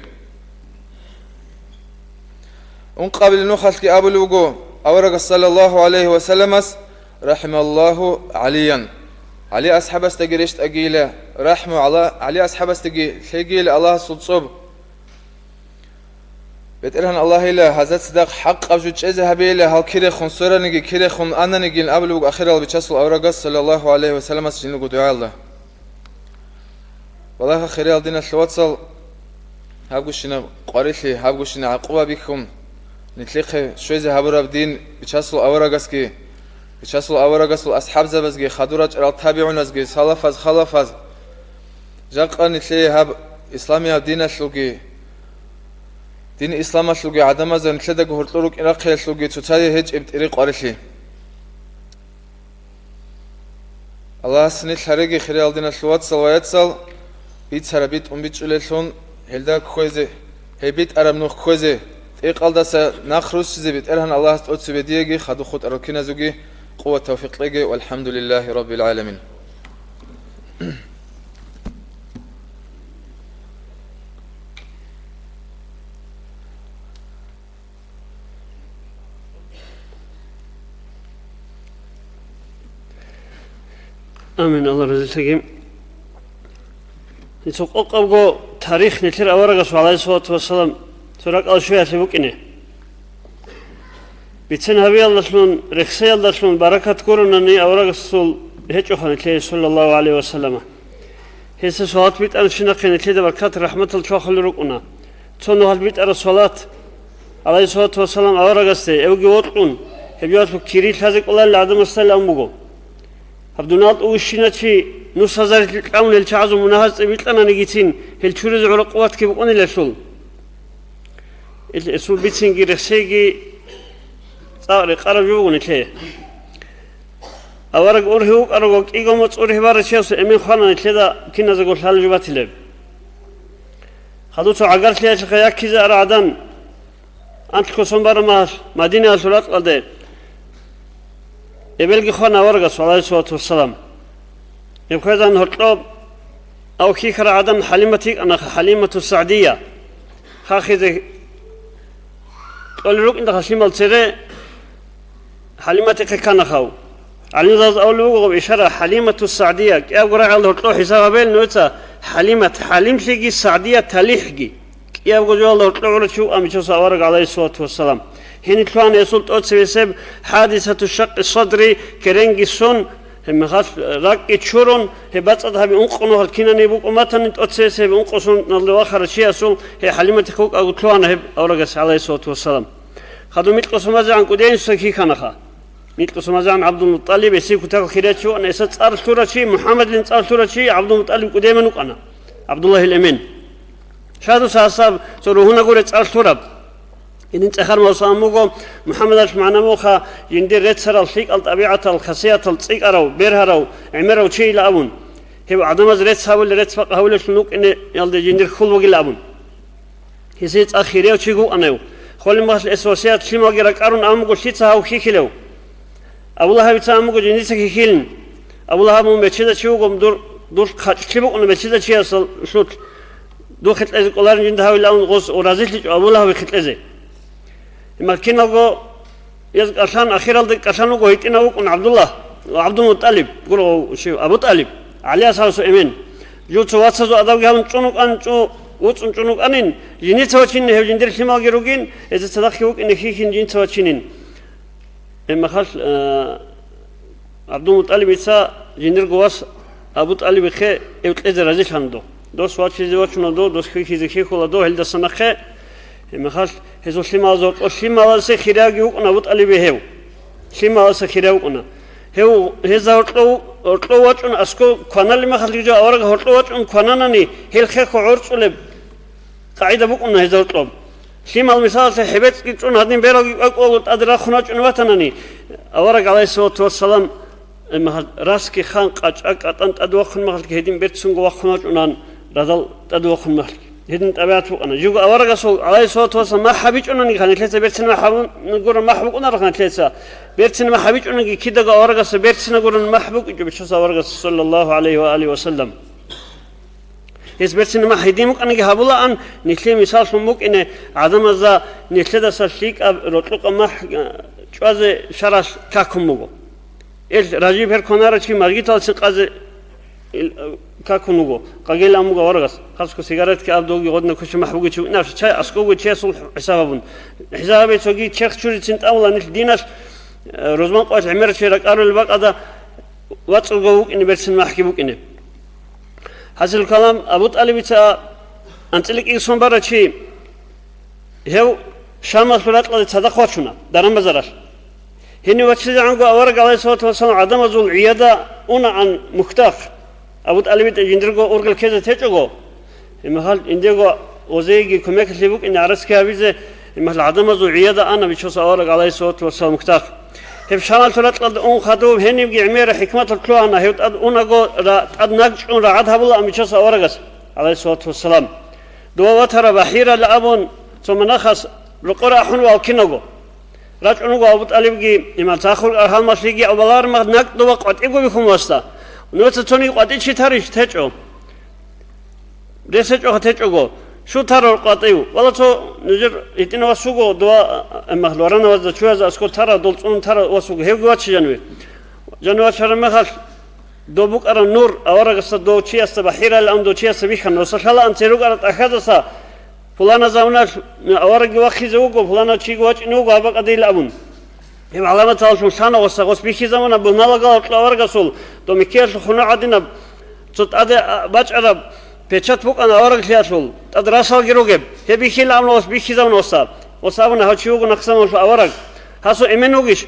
Ункъабилеб нухалъги абулеб буго аварагас саллаллагьу гӀалайгьи ва салламас, рахӀималлагьу ГӀалиян. ГӀали асхӀабасдаги рещтӀагийила рахӀму, ГӀала-, ГӀали асхӀабасдаги лъегийила Аллагьасул цӀоб. БетӀергьан Аллагьила гьазда цадахъ хӀакъаб жо чӀезе гьабейила, гьал кирехун свераниги, кирехун ананигин абулеб буго ахирал Бичасул аварагас саллаллагьу гӀалайгьи ва салламас жиндирго дугӀаялда. Валлагь, хириял диналъул вацал, гьабгощинаб къварилъи, гьабгощинаб гӀакъуба бихьун, нилъехъе щвезе гьабураб дин Бичасул аварагасги, Бичасул аварагасул асхӀабзабазги, хадур рачӀарал табигӀуназги, салафаз, халафаз, жакъа нилъее гьаб исламияб диналъулги, дин исламалъулги гӀадамазда нилъедаго гьоркьор рукӀин рахъиялъулги цоцазе гьечӀеб тӀире къварилъи. Аллагьас нилъ гьареги, хириял диналъул вацал ва яцал, бицараб битӀун бичӀчӀулеллъун, гьелда кквезе, гьеб битӀараб нух кквезе, тӀекъалдаса нахъ руссизе БетӀергьан Аллагьас тӀоцебе диеги хадуб хутӀарал киназеги къуват-тавфикъ кьеги. ВалхӀамдулиллагьи раббил гӀаламин. Амин, Аллагь разилъаги. Цо къокъабго тарих нилъер аварагасул, гӀалайгьиссалату вассалам, цо ракӀалде щвеялъе букӀине. Бицен гьабиялдалъун, рехсеялдалъун баракат гуронани аварагасул гьечӀоха нилъее, саллаллагьу гӀалайгьи ва саллама. Гьесие салават битӀарабщинахъе нилъеда баркат, рахӀматал чвахулел рукӀуна. Цо нухалъ битӀараб салават, гӀалайгьиссалату вассалам, аварагасде, эвги вокьун, гьеб жоялъул кири лъазе кӀоларел гӀадамасдайилан буго. Гьаб дуниялалда вищина чи нусазарилъи кьавун гьел чагӀазул мунагьаз цӀибитӀананигицин, гьел чуризе гӀура къуватги букӀунилалъул. Ил гьесул бицинги рехсейги цӀакъ рекъараб жо буго нилъее. Авараг ургьив вукӀараго, кӀиго моцӀ ургьибарав чиясул эмен хвана нилъеда киназего лъалеб жо батилеб. Хадуцо гӀагарлъиялъухъа яккизе ара гӀадан, анлъго сон бараб махалъ, Мадинаялъул ракьалде эбелги хвана аварагас, гӀалайгьиссалату вассалам. Гьеб хвезан гьоркьоб, ав хьихьараб гӀадан ХӀалимат йикӀана, ХӀалимату СагӀдия. Хахизе кьолел рукӀиндал лъимал цере ХӀалиматихъе ккана хав. ГӀалимзабаз абулеб буго гьаб ишара, ХӀалимату СагӀдия, кӀиябго рагӀалда гьоркьоб хӀисаб гьабе нужеца, ХӀалимат, ХӀалимлъиги, СагӀдия, ТалихӀги. КӀиябго жоялда гьоркьоб гӀурав чи вукӀана Бичасул авараг, гӀалайгьиссалату вассалам. Гьениб лъугьана гьесул тӀоцебесеб хӀадисату шаккъи садри, керенги сон, гьеб мехалъ ракӀги чурун, гьеб бацӀцӀад гьаби ункъо нухалъ кинани букӀун батани, тӀоцебесеб ункъо соналде вахарав чиясул гьеб ХӀалиматихъ вукӀаго лъугьана гьеб аварагас, гӀалайгьиссалату вассалам. Хадуб микьго сон базегӀан кӀудиян гьесухъе хьихьанаха. Микьго сон базегӀан ГӀабдулмутӀалиб, гьесие кутакалъ хирияв чи вукӀана, гьесда цӀар лъурав чи, МухӀаммадлъун цӀар лъурав чи ГӀабдулмутӀалиб кӀудиян вукӀана, ГӀабдуллагьил Эмен. Щай дуца гьасаб цо ругьунагуреб цӀар лъураб? Гьедин цӀехар мавсагӀан буго, МухӀаммадалъ магӀна муха, жиндир реццарал, лъикӀал тӀабигӀатал, хасиятал цӀикӀкӀарав, бергьарав, гӀемерав чийила абун. Гьев гӀадамаз рецц гьабулел, рецц-бакъ гьабулеллъун вукӀиналде жиндир хьул бугила абун. Гьесие цӀакъ хирияв чи вукӀана гьев. Холеб мехалъ гьес васият лъималги ракӀарун абун буго, лъица гьав хьихьилев? Абу Лагьабица абун буго, жиндица хьихьилин. Абу Лагьаб мун бечедав чи вуго, дур, дур хъачӀлъи букӀуна бечедав чиясулъ. Духъе кьезе кӀоларин жинда гьавилан гъос ва разилъичӀо Абу Лагьабихъе кьезе. Гьеб мехалъ киналго гьез кӀалъан, ахиралда кӀалъан вуго, гьитӀинав вукӀун ГӀабдулла, ГӀабдулмутӀалиб, гуро щив, Абу ТӀалиб, ГӀали асхӀабасул эмен. Жив цо вацазул адабги гьабун чӀун вукӀан, чӀу-, вуцӀцӀун чӀун вукӀанин, жиница вачинин, гьев жиндир лъималги ругин, гьезда цадахъги вукӀине хьихьин жинца вачинин. Гьеб мехалъ, э, ГӀабдулмутӀалибица жиндирго вас Абу ТӀалибихъе эв кьезе разилъана дов. Дос вачизе вачуна дов, дос хьихьизе хьихьула дов, гьелдаса нахъе. Гьеб мехалъ гьезул лъималазда гьоркьов лъималасе хириявги вукӀуна Абу ТӀалиб гьев. Лъималасе хирияв вукӀуна. Гьев, гьезда гьоркьов, гьоркьов вачӀун аскӀов кваналеб мехалъги жо авараг гьоркьов вачӀун квананани, гьел хехго гӀорцӀулеб къагӀида букӀуна гьезда гьоркьоб. Лъимал, мисалалъе, хӀебецӀги чӀун, гьадин бералги кӀвакӀулаго тӀаде рахъун вачӀун ватанани, авараг, гӀалайгьиссалату вассалам, Эмма гьал расги хан къачӀа-кӀатӀан тӀадвахъун махалъги гьедин берцинго вахъун вачӀунан, радал тӀадвахъун махалъги. Гьедин тӀабигӀат букӀана. Живго аварагасул, гӀалайгьиссалату вассалам, махӀ гьабичӀонаниги хан нилъеца берцин махӀ гьабун гурун махӀ букӀунарухъан нилъеца. Берцин махӀ гьабичӀонаги кидаго аварагасда берцина гурун махӀ букӀичӀо Бичасул аварагасда, саллаллагьу гӀалайгьи ва алигьи ва саллам. Гьес берцин махӀ гьедин букӀаниги гьабулаан, нилъее мисаллъун букӀине, гӀадамазда нилъедаса лъикӀаб рокьукъаб махӀ, э, чӀвазе шаралъ какун буго. Ил ражиб гьер кванарав чи маргиталцин къазе ил, э, какун вуго, къагилан буго аварагас. Хасго сигаретги аб доги гъодна куча махӀ бугев чи вукӀинарищ, чай аскӀовго чиясул хӀисаб гьабун. ХӀисаб гьабе цоги черх чурицин тӀамула нилъ диналъ, э, рузман къоялъ гӀемерав чи ракӀарулеб бакӀалда вацӀцӀадго вукӀине берцин махӀги букӀине. ХӀасил калам, Абу ТӀалибица анцӀила кӀиго сон барав чи, гьев Шамалъул ракьалде цадахъ вачуна, даран-базаралъ. Гьенив вачизегӀанго авараг, гӀалайгьиссалату вассалам, гӀадамазул гӀияда унаан мухьдахъ, Абу ТӀалибитӀа жиндирго ургъел ккезе течӀого, гьеб мехалъ жиндирго гъозейги кумеклъи букӀине гӀарац ккезе гьабизе, гьеб мехалъ гӀадамазул гӀияда ана Бичасул авараг, гӀалайгьиссалату вассалам, мухьдахъ. Гьеб Шамалъул ракьалда ун хадуб гьенибги гӀемераб хӀикматал лъугьана, гьев тӀад унаго ра-, тӀад наг чӀун рагӀад гьабулаан Бичасул аварагас, гӀалайгьиссалату вассалам. Дова ватара БахӀирал абун цо мунагьас рокъор ахӀун валкинаго. РачӀун вуго Абу ТӀалибги, иман цахур аргьалмалъиги абулармах наг дова къватӀиго бихьун васда. Нужеца цониги къватӀи чи тарищ течӀо? Рес гьечӀоха течӀого, щу тарал къватӀив. Вала цо нужер гьитӀинав вас вуго, дова, а, а, эммахъ лоранавазда чуязда аскӀор тарал, дол цӀунун тарал вас вуго, гьевги ваче жаниве. Жанив вачараб мехалъ, дов букӀараб нур аварагасда дов чиясда БахӀирал абун дов чиясда бихьана, досда лъалаан церукӀараб тӀахьазаса, пуланаз абуналъ аварагги вахъизе вуго, пуланав чиги вачӀине вуго гьаб бакӀалдейилан абун. Гьеб гӀаламаталъун лъана гъоса, гъос бихьизабуна бугьналда гьоркьоб аварагасул, дов меккиялъул хунугӀ гӀадинаб, цо тӀаде, а, бачӀараб печать букӀана авараглъиялъул, тӀад расалги ругеб. Гьеб бихьилан абуна гъос, бихьизабуна гъоса. Гъос абуна, гьав чи вуго нахъсамалъул авараг. Гьасул эмен вугищ?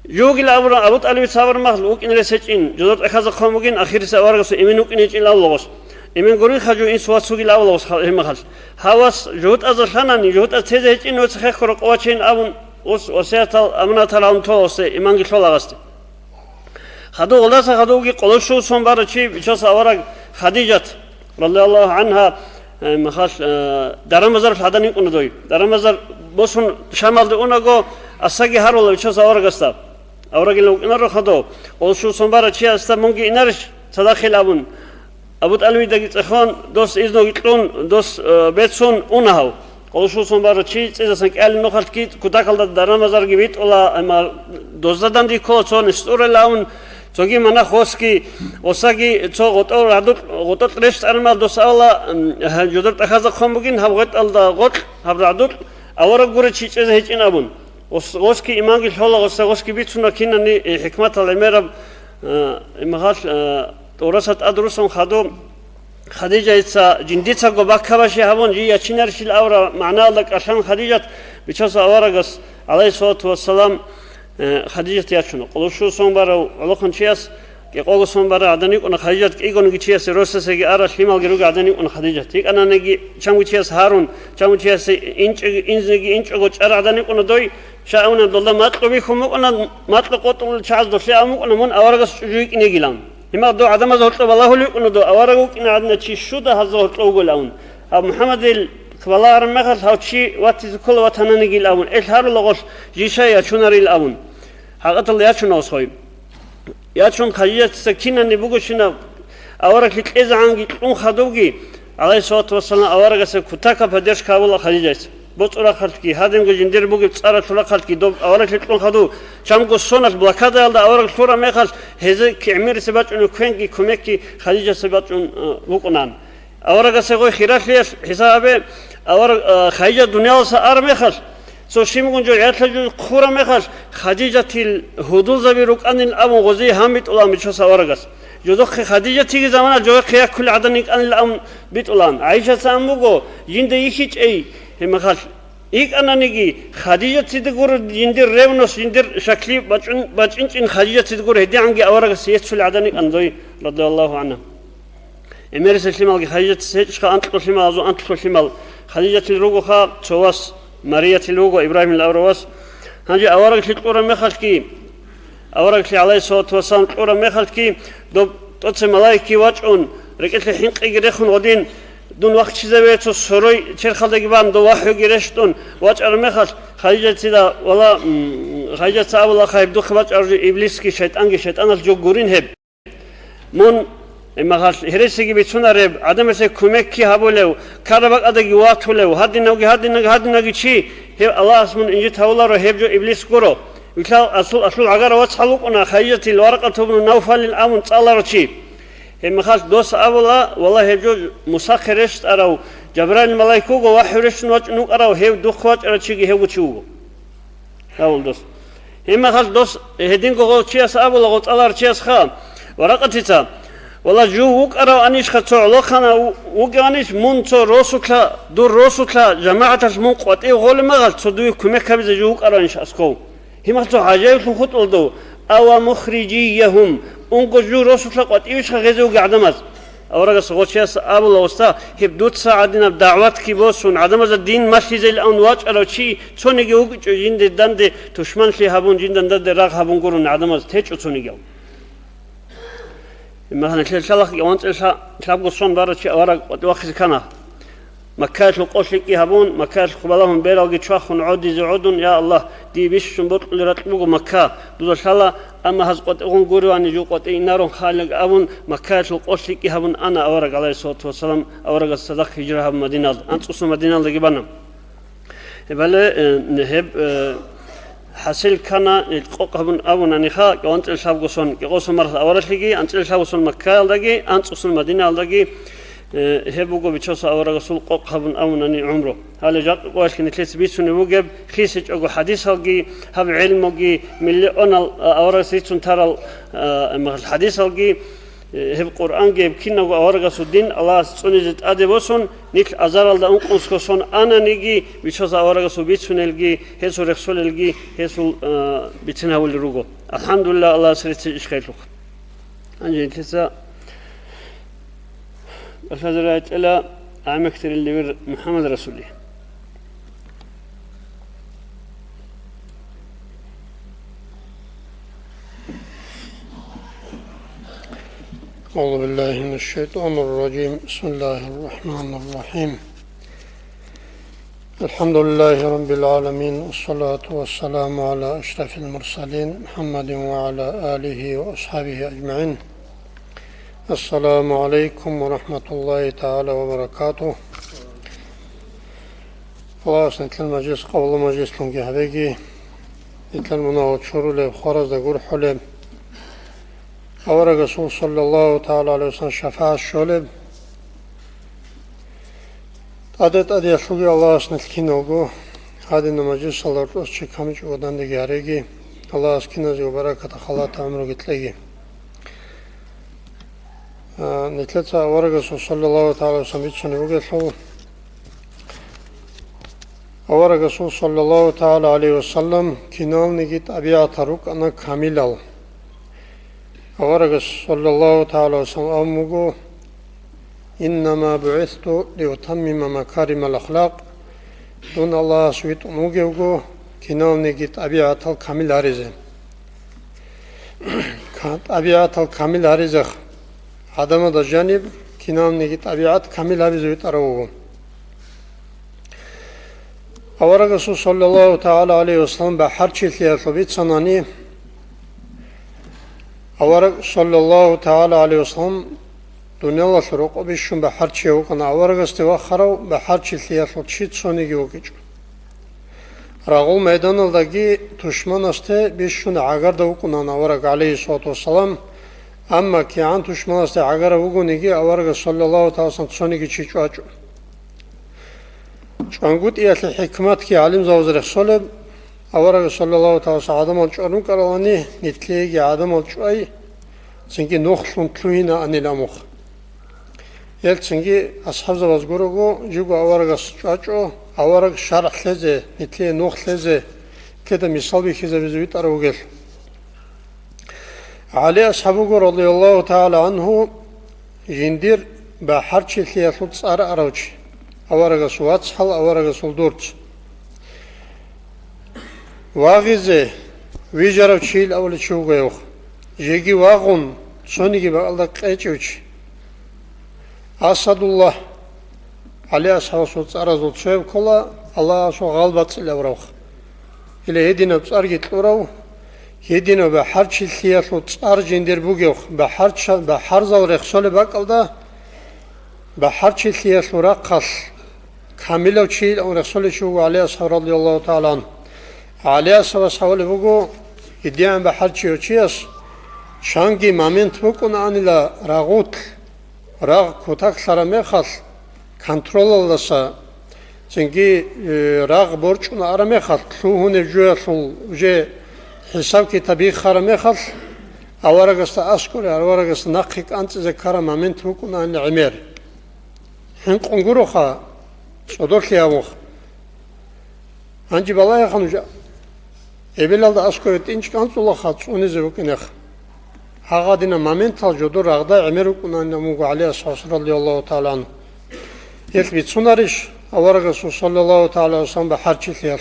Жугил абуна, Абу ТӀалибица абураб мехалъ, вукӀин рес гьечӀин, жодор тӀахьазда хъван бугин, ахирисеб аварагасул эмен вукӀин гьечӀин абула гъос. Эмен гурихъа жо, инсул вас вугил абула гъос гьал-, гьеб мехалъ. Гьав вас жугьутӀазда лъанани, жугьутӀаз тезе гьечӀин, нуца хехго рокъов вачейин абун, ус васиятал аманатал гьалун тола гъосде, иманги лъола гъасде. Хадув гъолдаса хадувги къоло щув сон барав чи, Бичасул авараг Хадижат, радияллагьу гӀангьа, э, махалъ, э, даран-базаралъ гӀадан йикӀуна дой. Даран-базар босун Шамалде унаго, асаги гьарула Бичасул аварагасда. Аварагилан вукӀинаро хадув. Къоло щув сон барав чиясда мунги инарищ цадахъил абун, Абу ТӀалибидаги цӀехон, дос изноги кьун, дос, э, бецун уна гьав. Къоло щув сон барав чи цӀезасан кӀиялин нухалъги кутакалда даран-базарги битӀула, амма дозда данде ккола цо нестӀурел авун, цоги манахъ восги, осаги цо гъотӀол гӀадукь-, гъотӀолъ рещтӀараб мехалъ дос абула, м, гьа, жодор тӀахьазда хъван бугин гьаб гъветӀалда гъоркь, гьаб гӀадукь, авараг гурев чи чӀезе гьечӀин абун. Ос-, осги иманги лъола, оса осги бицуна кинани, э, хӀикматал гӀемераб, э, имагьал, э, тӀураса тӀадрусан хадув Хадижайца жиндицаго баккабаши гьабун, жий ячинарищил авра магӀнаялда кӀалъан Хадижат Бичасул аварагас, гӀалайгьиссалату вассалам, э, Хадижат ячуна. Къоло щув сон барав гӀолохъанчияс, кӀикъого сон барав гӀадан йикӀуна Хадижат, кӀигониги чиясе росасеги арал лъималги ругел гӀадан йикӀуна Хадижат. ЙикӀананиги чанго чияс гьарун, чанго чиясе инчӀеги, инзеги инчӀого чӀарал гӀадан йикӀуна дой, Щай абуна, долда макьу бихьун букӀуна, макьу къотӀулел чагӀаз долъе абун букӀуна, мун аварагас чӀужу йикӀинегилан. Гьимал дов гӀадамаз гьоркьоб балагьулев вукӀуна, дов авараг вукӀина гӀадина чи щуда гьазда гьоркьов вугел абун. Гьаб МухӀаммадил балагьараб мехалъ гьав чи ватизе ккола ватананигил абун, эл гьарула гъолъ жий щай ячунарил абун. ХӀакъаталда ячуна осхой. Ячун Хадижатица кинани бугощинаб авараглъи кьезегӀанги кьун хадубги, гӀалайгьиссалату вассалам, аварагасеб кутакаб поддержка гьабула Хадижайс. БоцӀурахъалъги, гьадинго жиндир бугеб цӀаралъурахъалъги доб авараглъи кьун хадуб, чамго соналъ блокадаялда авараг лъураб мехалъ, гьезие гӀемерисеб бачӀунеб квенги кумекги Хадижасе бачӀун, э, букӀунаан. Аварагасе гъой хиралъиялъ хӀисаб гьабе, авараг, а, Хадижа дуниялалдаса араб мехалъ, цо щибгун жо гӀядлъа жо хъураб мехалъ, Хадижатил гьудулзаби рукӀанил абун гъозие гьан битӀулаан Бичасул аварагас. Жодохъе Хадижатиги замана жогъехъе яккулел гӀадан йикӀанил абун битӀулаан. ГӀайшаца ан буго, жинда йихьичӀей гьеб мехалъ. ИкӀананиги, Хадижатида гуро жиндир ревность, жиндир щаклъи бачӀун-, бачӀинчӀин Хадижатида гуро гьедигӀанги аварагас йеццулел гӀадан йикӀан дой, радияллагьу гӀангьа. ГӀемерисел лъималги Хадижатис гьечӀищха, анкьго лъимал, азу анкьго лъимал. Хадижатил ругоха цо вас, Мариятил вуго, Ибрагьимил авараг вас. Гьанже авараглъи кьураб мехалъги, авараглъи, гӀалайгьиссалату вассалам, кьураб мехалъги, доб тӀоцебе малаикги вачӀун, рекӀелъе хӀинкъиги рехун гъодин, дун вахчизаве цо сорой черхалдаги бан, дов вахӀюги рещтӀун вачӀараб мехалъ, Хадижатида, вала, м, Хадижатица абула, хай гьеб духъе бачӀарав жо иблисги шайтӀанги, шайтӀаналъ жо гурин гьеб. Мун, имагьалъ, гьересиги бицунареб, гӀадамасе кумекги гьабулев, ккараб бакӀалдаги ватулев, гьадинавги, гьадинавги, гьадинавги чи, гьев Аллагьас мун инжит гьавуларо, гьеб жо иблис гуро. Вилълъал асул, асул гӀагара вацгӀал вукӀуна, Хадижатил Варакъату бну Навфалил абун цӀаларав чи. Гьеб мехалъ дос абула, валлагь, гьеб жо Мусахъе рещтӀарав Жабраил малаик вуго, вахӀю рещтӀун вачӀун вукӀарав, гьев духъ вачӀарав чиги гьев чи вуго. Гьавул дос. Гьеб мехалъ дос гьединго гъов чияс абула, гъов цӀаларав чиясха, Варакъатица, валлагь, жув вукӀараванищха цо гӀолохъанав ву-, вугеванищ, мун цо росулъа, дур росулъа, жамагӀаталъ мун къватӀив гъолеб мехалъ, цо дуе кумек гьабизе жув вукӀараванищ асков? Гьимал цо гӀажаиблъун хутӀулдав, ава мухрижиягьум, унго жув росулъа къватӀивищха гъезе вугев гӀадамаз? Аварагас гъочияс абула, уста, гьеб дуца гӀадинаб дагӀватги босун, гӀадамазда дин малъизейилан вачӀарав чи цониги вукӀичӀо, жинде данде тушманлъи гьабун, жиндан данде рагъ гьабун гурун гӀадамаз течӀо цонигияв. Имагьана лъелъалахъ гаванцӀил лъа-, лъабго сон барав чи авараг къватӀивахъизе ккана. Маккаялъул къо лъикӀкӀи гьабун, Маккаялъухъ балагьун, бералги чвахун гӀодизе гӀодун, я Аллагь, дие бищун бокьулел ракь буго Макка, дуда лъала, амма гьаз къватӀигъун гуривани, жув къватӀи инарун халилан абун, Маккаялъул къо лъикӀкӀи гьабун ана авараг, гӀалайгьиссалату вассалам, аварагас цадахъ гьижра гьабун Мадиналда, анцӀусан Мадиналдаги бана. Гьебали, э, гьеб, э, хӀасил ккана, э, къокъ гьабун абунаниха, кӀалъанцӀила лъабго сон, кӀикъоса мархал аваралъиги, анцӀила лъабго сон Маккаялдаги, анцӀусан Мадинаялдаги, Э, гьеб буго Бичасул аварагасул къокъ гьабун абунани гӀумру. Гьале жакъа къоялъги нилъеца бицунеб бугеб, хисичӀого хадисалги, гьаб гӀелмуги, миллионал, а, аварагас рицун тарал, а, хадисалги, э, гьеб Къуръанги, гьеб кинабго аварагасул дин Аллагьас цӀунизе тӀаде босун, нилъ азаралда ункънусго сон ананиги, Бичасул аварагасул бицунелги, гьесул рехсолелги, гьесул, а, бицин гьавулел руго. АлхӀамдулиллагь, Аллагьас рецци иш хъелъухъ. Гьанже нилъеца башазарай тӀела гӀамекдерил левер МухӀаммад Расулли. أعوذ بالله من الشيطان الرجيم. بسم الله الرحمن الرحيم. الحمد لله رب العالمين، والصلاة والسلام على أشرف المرسلين محمد وعلى آله وأصحابه أجمعين. السلام عليكم ورحمة الله تعالى وبركاته. Аллагьас нилъер мажлис къабул мажлислъунги гьабеги, нилъер мунагьал чурулеб, хваразда гурхӀулеб, аварагасул саллаллагьу тагӀала гӀалайгьи вассалам шафагӀат щолеб. ТӀаде-тӀадеялъулги Аллагьас нилъ киналго гьадинаб мажлисалда рокьос чи камичӀого дандеги гьареги, Аллагьас киназего баракат, халат гӀумруги кьеги. А, нилъеца аварагасул саллаллагьу тагӀала гӀалайгьи вассалам бицунеб бугелъул, аварагасул саллаллагьу тагӀала гӀалайгьи вассалам киналниги тӀабигӀатал рукӀана камилал. Аварагас, саллаллагьу тагӀала гӀалайгьи вассалам, абун буго: «Иннама бугӀисту лиутаммима макаримал ахлакъ», дун Аллагьас витӀун вугевго, киналниги тӀабигӀатал камил гьаризе. Ка-, тӀабигӀатал камил гьаризех, гӀадамазда жаниб киналниги тӀабигӀат камил гьабизе витӀарав вуго. Аварагасул саллаллагьу тагӀала гӀалайгьи вассалам бахӀарчилъиялъул бицанани, авараг саллаллагьу тагӀала гӀалайгьи вассалам дуниялалъул рокъоб бищун бахӀарчияв вукӀана, аварагасде вахарав бахӀарчилъиялъул чи цониги вукӀичӀо. Рагъул майданалдаги тушманасде бищун гӀагарда вукӀунаан авараг, гӀалайгьиссалату вассалам, амма кигӀан тушманасде гӀагарав вугониги, аварагас саллаллагьу тагӀала гӀалайгьи вассалам цониги чи чӀвачӀо. ЧӀвангутӀиялъе хӀикматги гӀалимзабаз рехсолеб, аварагас саллаллагьу тагӀала гӀалайгьи вассалам гӀадамал чӀван рукӀаралани, нилъееги гӀадамал чӀвай, цинги нухлъун лъугьинаанила мухъ. Гьелцинги асхӀабзабаз гурого, живго аварагас чӀвачӀо, авараг шаргӀ лъезе, нилъее нух лъезе, нилъеда мисал бихьизабизе витӀарав вугелъул. ГӀали асхӀаб вуго, радияллагьу тагӀала гӀангьу, жиндир бахӀарчилъиялъул цӀар арав чи, аварагасул вацгӀал, аварагасул дурц. Вагъизе вижарав чийил авличи вуго гьев. Жеги вагъун, цониги бакӀалда къечӀев чи. Асадуллагь, ГӀали асхӀабасул цӀаразул цояб ккола, Аллагьасул гъалбацӀилаб равх. Гьеле гьединаб цӀарги кьурав, гьединаб бахӀарчилъиялъул цӀар жиндир бугевх, бахӀарча-, бахӀарзал рехсолеб бакӀалда, бахӀарчилъиялъул рахъалъ камилав чийилан рехсолев чи вуго ГӀали асхӀаб, радияллагьу тагӀала гӀангьу. ГӀали асхӀабас гьавулеб буго, гьедигӀан бахӀарчияв чияс чанги момент букӀунаанила рагъулъ, рагъ кутаклъараб мехалъ, контролалдаса, цинги, э, рагъ борчӀун араб мехалъ, лъугьунеб жоялъул уже хӀисаб-китаб биххараб мехалъ, аварагасда аскӀоре, аварагасда нахъе кӀанцӀизе ккараб момент букӀунаанила гӀемер. ХӀинкъун гуроха, цӀодорлъи гьавуха. Гьанже балагьеха нуж, эбелалда аскӀове тӀинчӀ кӀанцӀулаха цӀунизе букӀинеха. Гьагъадинаб моментал жодор рагъда гӀемер вукӀунанин абун буго ГӀали асхӀабас, радияллагьу тагӀала гӀангьу. Гьелъ бицунарищ аварагасул, саллаллагьу тагӀала гӀалайгьи вассалам, бахӀарчилъиялъ?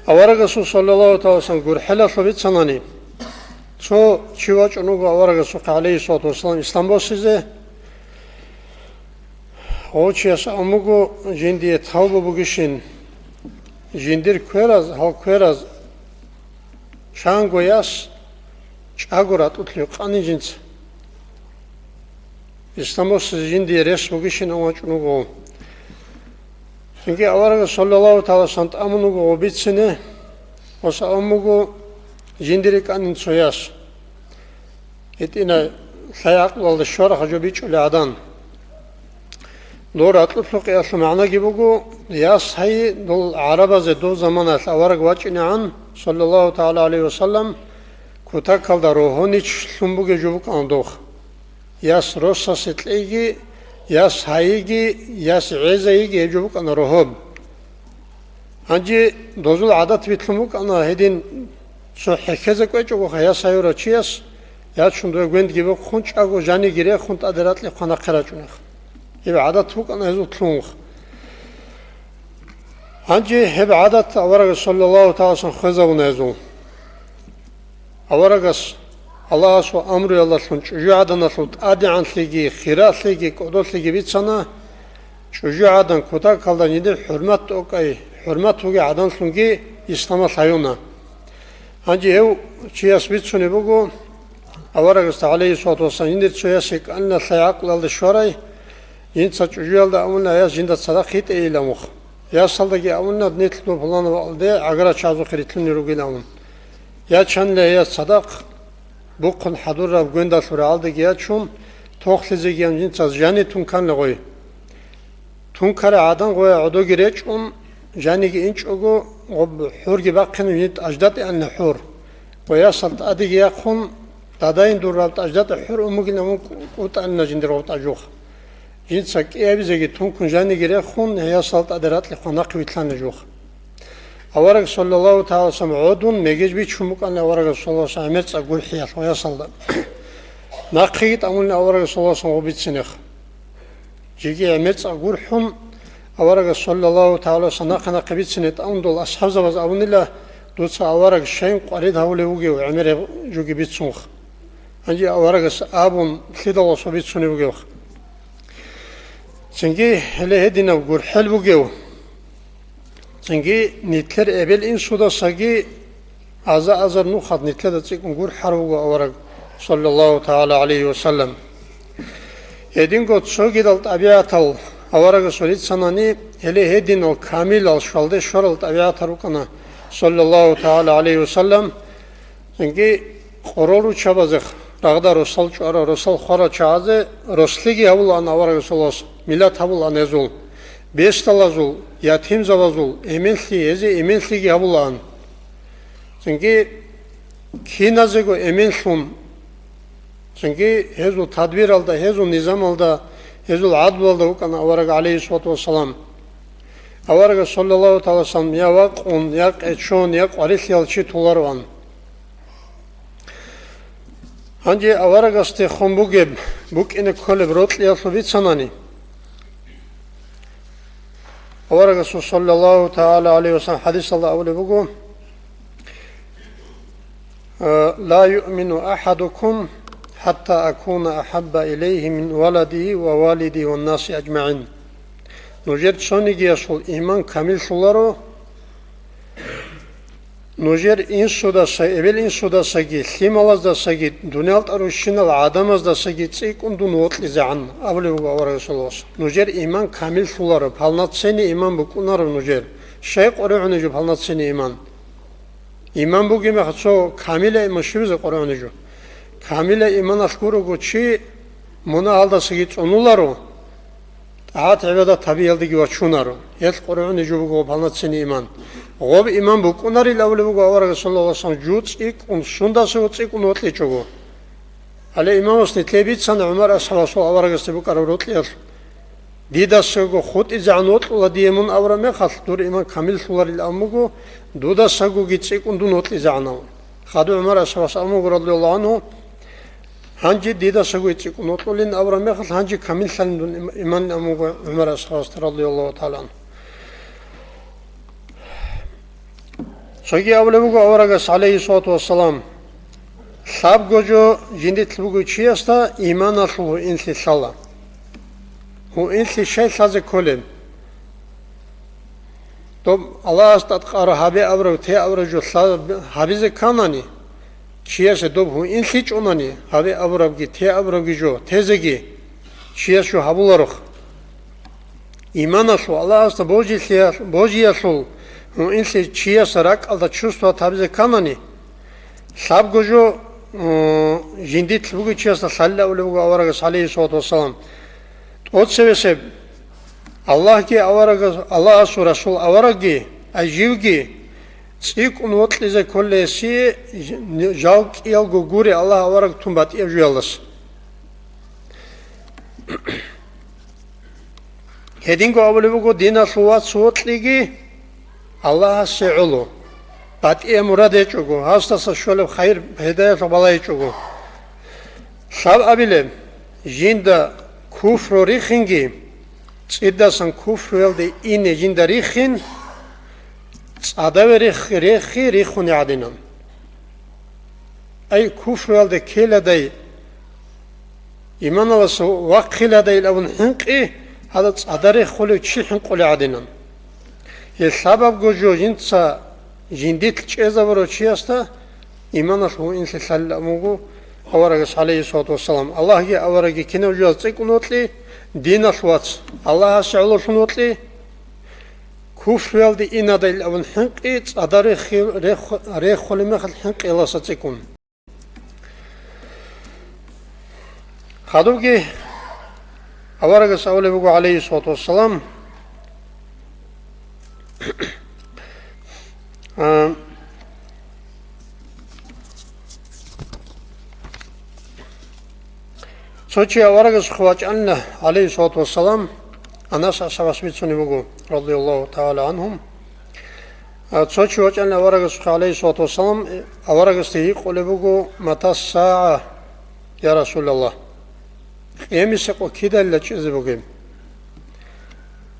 Аварагасул, саллаллагьу тагӀала гӀалайгьи вассалам, гурхӀелалъул бицанани, цо чи вачӀун вуго аварагасухъе, гӀалайгьиссалату вассалам, ислам босизе. Гъов чияс абун буго, жиндие тавба бугищин, жиндир квераз, гьал квераз чанго яс чӀаго ратӀулъ гьукъанин жинца. Ислам босизе жиндие рес бугищин абун вачӀун вуго. Цинги аварагас, саллаллагьу тагӀала гӀалайгьи вассалам, тӀамун вуго гъов бицине, гъос абун буго, жиндир рикӀкӀанин цо яс. ГьитӀинай, лъай-гӀакълуялда щварахъа жо бичӀчӀулей гӀадан. Дол ракьулъ рукъиялъул магӀнаги буго, яс гьай, дол гӀарабазе дов заманаялъ авараг вачӀинегӀан, саллаллагьу тагӀала гӀалайгьи ва саллам, кутакалда рогьонич лъун бугеб жо букӀана дов. Яс росасе кьейги, яс гьайиги, яс гӀезайиги гьеб жо букӀана рогьоб. Гьанже дозул гӀадат битӀун букӀана гьедин, цо хӀехьезе кӀвечӀого яс гьаюрав чияс, ячун дой гвендги бохун чӀаго, жаниги рехун, тӀаде ракьихъан нахъе рачӀунеха. Гьеб гӀадат букӀана гьезул лъугьунха. Гьанже гьеб гӀадат аварагас, саллаллагьу тагӀала гӀалайгьи ва саллам, хвезабуна гьезул. Аварагас Аллагьасул амруялдалъун чӀужугӀаданалъул тӀадегӀанлъиги, хиралъиги, кӀодолъиги бицана, чӀужугӀадан кутакалда жиндир хӀурмат тӀокӀай, хӀурмат бугей гӀаданлъунги исламалъ гьаюна. Гьанже гьев чияс бицунеб буго, аварагасда, гӀалайгьиссалату вассалам, жиндир цо яс йикӀанила лъай-гӀакълуялда щварай, жинца чӀужуялда абуна, яс жинда цадахъ йитӀейилан вух. Ясалдаги абуна, нилъ дов пуланав бакӀалде гӀагарачагӀазухъе рилълъунел ругин абун. Ячанила гьей яс цадахъ, бухъун хӀадураб гвендалъул рагӀалдаги ячун, тохлъизегиян жинца жани тунканила гъой. Тункарай гӀадан гъоя гӀодоги речӀун, жаниги инчӀого, гъоб хӀурги бахъинаб жиндир тӀаждатӀианна хӀур. Гъоясал тӀадеги яхъун, дадайин дур раб тӀаждатӀа хӀур умугилан кӀутӀанина жиндир гъоб тӀажух. Жинца кӀиабизеги тункун жаниги рехун, гьей ясал тӀаде ракьихъан нахъе вилълъана жух. Авараг, саллаллагьу тагӀала гӀалайгьи ва саллам, гӀодун мегеж бичун букӀана аварагас, саллаллагьу гӀалайгьи ва саллам, гӀемер цӀа гурхӀиялъ гъоясалда. Нахъеги тӀамулин аварагас, саллаллагьу гӀалайгьи ва саллам, гъо бицинеха. Жеги гӀемер цӀа гурхӀун, аварагас, саллаллагьу тагӀала гӀалайгьи ва саллам, нахъе-нахъе бицине тӀамун, дол асхӀабзабаз абунила, дуца авараг щайин къварид гьавулев вугев гӀемер гьеб жоги бицунха. Гьанже аварагас абун, лъидал гъосо бицунев вугевха. Цинги гьеле гьединаб гурхӀел бугев. Цинги нилъер эбел-инсудасаги аза-азар нухалъ нилъеда цӀикӀкӀун гурхӀарав вуго авараг, саллаллагьу тагӀала гӀалайгьи ва саллам. Гьединго цогидал тӀабигӀатал аварагасул рицанани, гьеле гьединал камилал щвалде щварал тӀабигӀатал рукӀана, саллаллагьу тагӀала гӀалайгьи ва саллам. Цинги къорол руччабазехъ рагъда росал чӀварал, росал хварал чагӀазе рослъиги гьабулаан аварагасул вас, миллат гьабулаан гьезул, бесдалазул, ятимзабазул, эменлъи, гьезе эменлъиги гьабулаан. Цинги киназего эменлъун, цинги гьезул тадбиралда, гьезул низамалда, гьезул гӀадлуялда вукӀана авараг, гӀалайгьиссалату вассалам. Аварагас, саллаллагьу тагӀала гӀалайгьи ва саллам, я вакъун, я къечон, я къварилъиял чи толароан. Гьанже аварагасдехун бугеб, букӀине кколеб рокьиялъул бицанани, аварагасул, саллаллагьу тагӀала гӀалайгьи ва саллам, хӀадисалда абулеб буго: «Ла юъмину ахӀадукум хӀатта акуна ахӀабба илайгьи мин валадигьи ва валидигьи ван наси аджмагӀин». Нужер цонигиясул иман камиллъуларо, нужер инсудаса, эбел-инсудасаги, лъималаздасаги, дуниял тӀарущинал гӀадамаздасаги цӀикӀкӀун дун вокьизегӀан, абулеб буго аварагасул вас. Нужер иман камиллъуларо, полноценный иман букӀунаро нужер. Щай къваригӀунеб жо полноценный иман? Иман бугеб мехалъ цо камила иман щибизе къваригӀунеб жо? Камила иманалъ гурого чи мунагьалдасаги цӀунуларо, тӀагӀат-гӀибадат гьабиялдаги вачунаро. Гьелъ къваригӀунеб жо буго полноценный иман. Гъоб иман букӀунарил абулеб буго аварагас, саллаллагьу гӀалайгьи ва саллам, жо цӀикӀкӀун, сундасаго цӀикӀкӀун вокьичӀого. Гьале имамас нилъее бицана ГӀумар асхӀабасул аварагасде букӀараб рокьиялъ. Дидасаго хутӀизегӀан вокьула дие мун абураб мехалъ, дур иман камиллъуларил абун буго, дудасагоги цӀикӀкӀун дун вокьизегӀан абун. Хадуб ГӀумар асхӀабас абун буго, радияллагьу гӀангьу, гьанже дидасаго цӀикӀкӀун вокьулин абураб мехалъ, гьанже камиллъалин дун им-, иман абун буго ГӀумар асхӀабасда, радияллагьу тагӀала гӀангьу. Цоги абулеб буго аварагас, гӀалайгьиссалату вассалам, лъабго жо жиндилъ буго чиясда иманалъул гьуинлъи лъала. Гьуинлъи щай лъазе кколеб? Доб Аллагьас тӀадкъара гьабе абураб, те абураб жо лъа-, гьабизе кканани, чиясе доб гьуинлъи чӀунани, гьабе абурабги, те абурабги жо тезеги, чияс жо гьабуларох. Иманалъул, Аллагьасда божилъиялъ-, божиялъул гьуинлъи чияс ракӀалда чувствовать гьабизе кканани, лъабго жо Э, жиндилъ бугев чиясда лъалилан абулеб буго аварагас, гӀалайгьиссалату вассалам, тӀоцевесеб Аллагьги аварагас, Аллагьасул Расул аварагги, ай живги цӀикӀкӀун вокьизе кколесие ж-, жал кӀиялго гури Аллагь авараг тун батӀияб жуялдаса. Гьединго абулеб буго, диналъул вац вокьиги Аллагьасе гӀоло, батӀияб мурад гьечӀого, гьасдаса щолеб хайир гьедаялъул балагьичӀого. Лъабабилеб, жинда куфру рихинги, цӀидасан куфруялде ине жинда рихин, цӀадаве рехи, рехи рихуни гӀадинан. Ай, куфруялде ккеладай, иманалъаса вахъиладайилан абун хӀинкъи, гьадаб цӀада рехулев чи хӀинкъулев гӀадинан. Гьеб лъабабго жо жинца жиндилъ чӀезабурав чиясда иманалъ гьуинлъи лъалилан абун буго аварагас, гӀалайгьиссалату вассалам. Аллагьги аварагги кинав жуялъ цӀикӀкӀун вокьи, диналъ вац Аллагьасе гӀололъун вокьи, куфруялде инадайилан абун хӀинкъи, цӀада рехи-, реху-, рехулеб мехалъ хӀинкъиялдаса цӀикӀкӀун. Хадубги аварагас абулеб буго, гӀалайгьиссалату вассалам, а, цо чи аварагасухъе вачӀана, гӀалайгьиссалату вассалам, Анас асхӀабас бицунеб буго, радияллагьу тагӀала гӀангьум. А, цо чи вачӀана аварагасухъе, гӀалайгьиссалату вассалам, аварагасде гьикъулеб буго: «Мата сагӀа, я Расулаллагь? Къиямиса къо кидалила чӀезе бугеб?»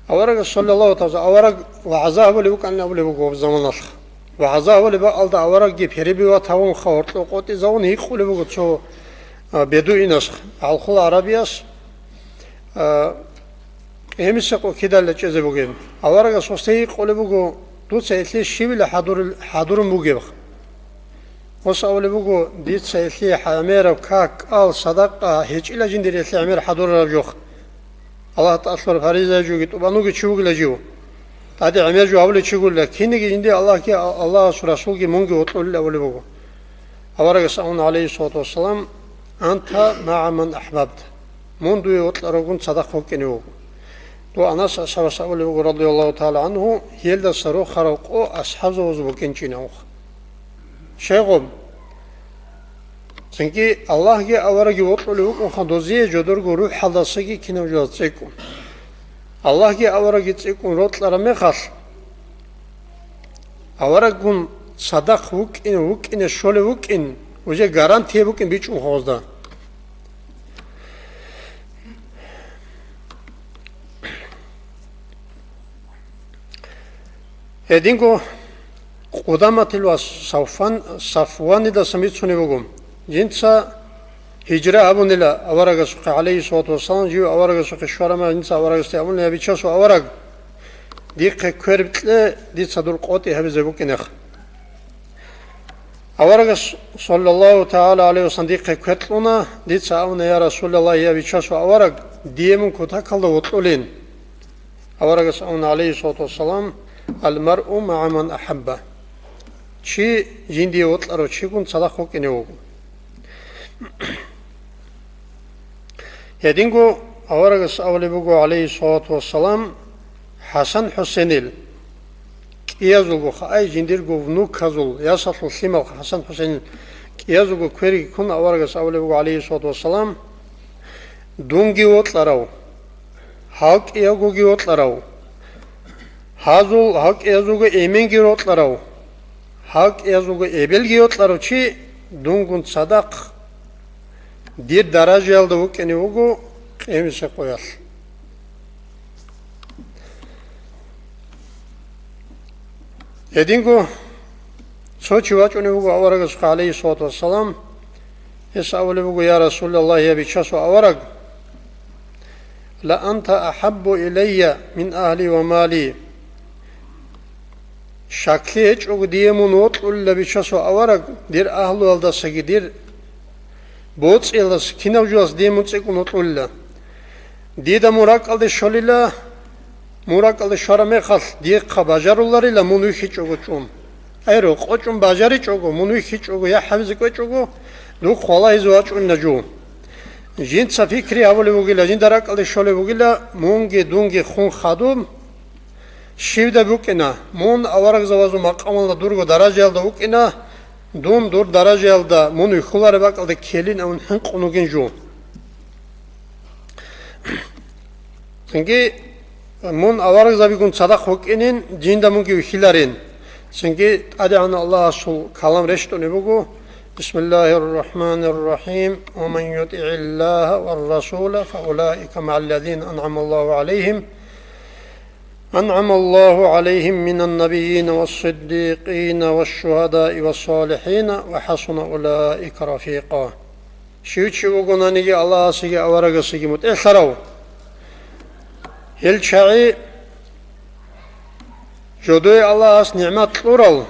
Аварагас, саллаллагьу тагӀала, авараг вагӀза гьабулеб букӀана абулеб буго гьаб заманалъ. ВагӀза гьабулеб бакӀалда аварагги перебиват гьавунха, гьоркьоб къотӀизавун гьикъулеб буго цо, а, бедуинас, гӀалхул гӀарабияс, а, къемиса къо кидалда чӀезе бугеб. Аварагас гьесда гьикъулеб буго: «Дуца гьелъие щивила хӀадурил-, хӀадурун бугеб?» Гьес абулеб буго: «Дица гьелъие гӀемераб как, кӀал, садакъа гьечӀила жиндир гьелъие гӀемер хӀадурараб жо. Аллагь тӀалъураб фаризаяб жоги тӀубануги чи вугила жив. ТӀаде гӀемер жо гьабулев чи гурила, кинеги жиндие Аллагьги, Аллагьасул Расулги мунги вокьулел», абулеб буго. Аварагас абуна, гӀалайгьиссалату вассалам: «Анта магӀа ман ахӀбабта». Мун дуе вокьарав гун цадахъ вукӀине вуго. Дов Анас асхӀабас абулеб буго, радияллагьу тагӀала гӀангьу, гьелдаса рохарав къо асхӀабзабазул букӀинчӀин абун. Щайгун? Цинги Аллагьги аварагги вокьулев вукӀунха дозие жодорго рухӀалдасаги кинаб жо цӀикӀкӀун. Аллагьги аварагги цӀикӀкӀун рокьараб мехалъ, авараггун цадахъ вукӀин, вукӀине щолев вукӀин, уже гарантия букӀин бичӀчӀун гьезда. Гьединго Къудаматил ва Савфан-, Сафванидасан бицунеб буго. Жинца гьижра гьабунила аварагасухъе, гӀалайгьиссалату вассалам, жив аварагасухъе щвараб мехалъ, жинца аварагасде абуна: «Я Бичасул авараг, дихъе квер кье, дица дур къотӀи гьабизе букӀинеха». Аварагас, саллаллагьу тагӀала гӀалайгьи ва саллам, дихъе квер кьуна, дица абуна: «Я Расулаллагь, я Бичасул авараг, дие мун кутакалда вокьулин». Аварагас абуна, гӀалайгьиссалату вассалам: «Ал-маръу магӀа ман ахӀабба». Чи жиндие вокьарав чигун цадахъ вукӀине вуго. Гьединго аварагас абулеб буго, гӀалайгьиссалату вассалам, ХӀасан-ХӀусенил кӀиязулгоха, ай, жиндирго внуказул, ясалъул лъимал ХӀасан-ХӀусенил кӀиязулго кверги ккун, аварагас абулеб буго, гӀалайгьиссалату вассалам: «Дунги вокьарав, гьал кӀиявгоги вокьарав, гьазул, гьал кӀиязулго эменги вокьарав, гьал кӀиязулго эбелги вокьарав чи дунгун цадахъ дир даражаялда вукӀине вуго къемиса къоялъ». Гьединго цо чи вачӀунев вуго аварагасухъе, гӀалайгьиссалату вассалам, гьес абулеб буго: «Я Расулаллагь, я Бичасул авараг, ла анта ахӀаббу илайя мин агьли ва мали». Щаклъи гьечӀого дие мун вокьулила, Бичасул авараг, дир агьлуялдасаги дир боцӀиялдаса кинав жоялдаса дие мун цӀикӀкӀун вокьулила. Дида мун ракӀалде щолила, мун ракӀалде щвараб мехалъ, дихъа бажаруларила мун вихьичӀого чӀун. Ай, рокъов чӀун бажаричӀого, мун вихьичӀого, я гьабизе кӀвечӀого, Духъ валагьизе вачӀунна жо. Жинца пикри гьабулеб бугила, жинда ракӀалде щолеб бугила, мунги дунги хун хадуб, щивда букӀина, мун аварагзабазул макъамалда дурго даражаялда вукӀина, дун дур даражаялда мун вихьулареб бакӀалде ккелин абун хӀинкъун вугин жо. Цинги мун аварагзабигун цадахъ вукӀинин, жинда мунги вихьиларин. Цинги ТӀадегӀанав Аллагьасул калам рещтӀунеб буго: بسم الله الرحمن الرحيم. ومن يطع الله والرسول فأولئك مع الذين أنعم الله عليهم، أنعم الله عليهم من النبيين والصديقين والشهداء والصالحين وحسن أولئك رفيقا. Щив чи вугонаниги Аллагьасеги аварагасеги мутӀигӀлъарав, гьел чагӀи жодое Аллагьас нигӀмат кьурал,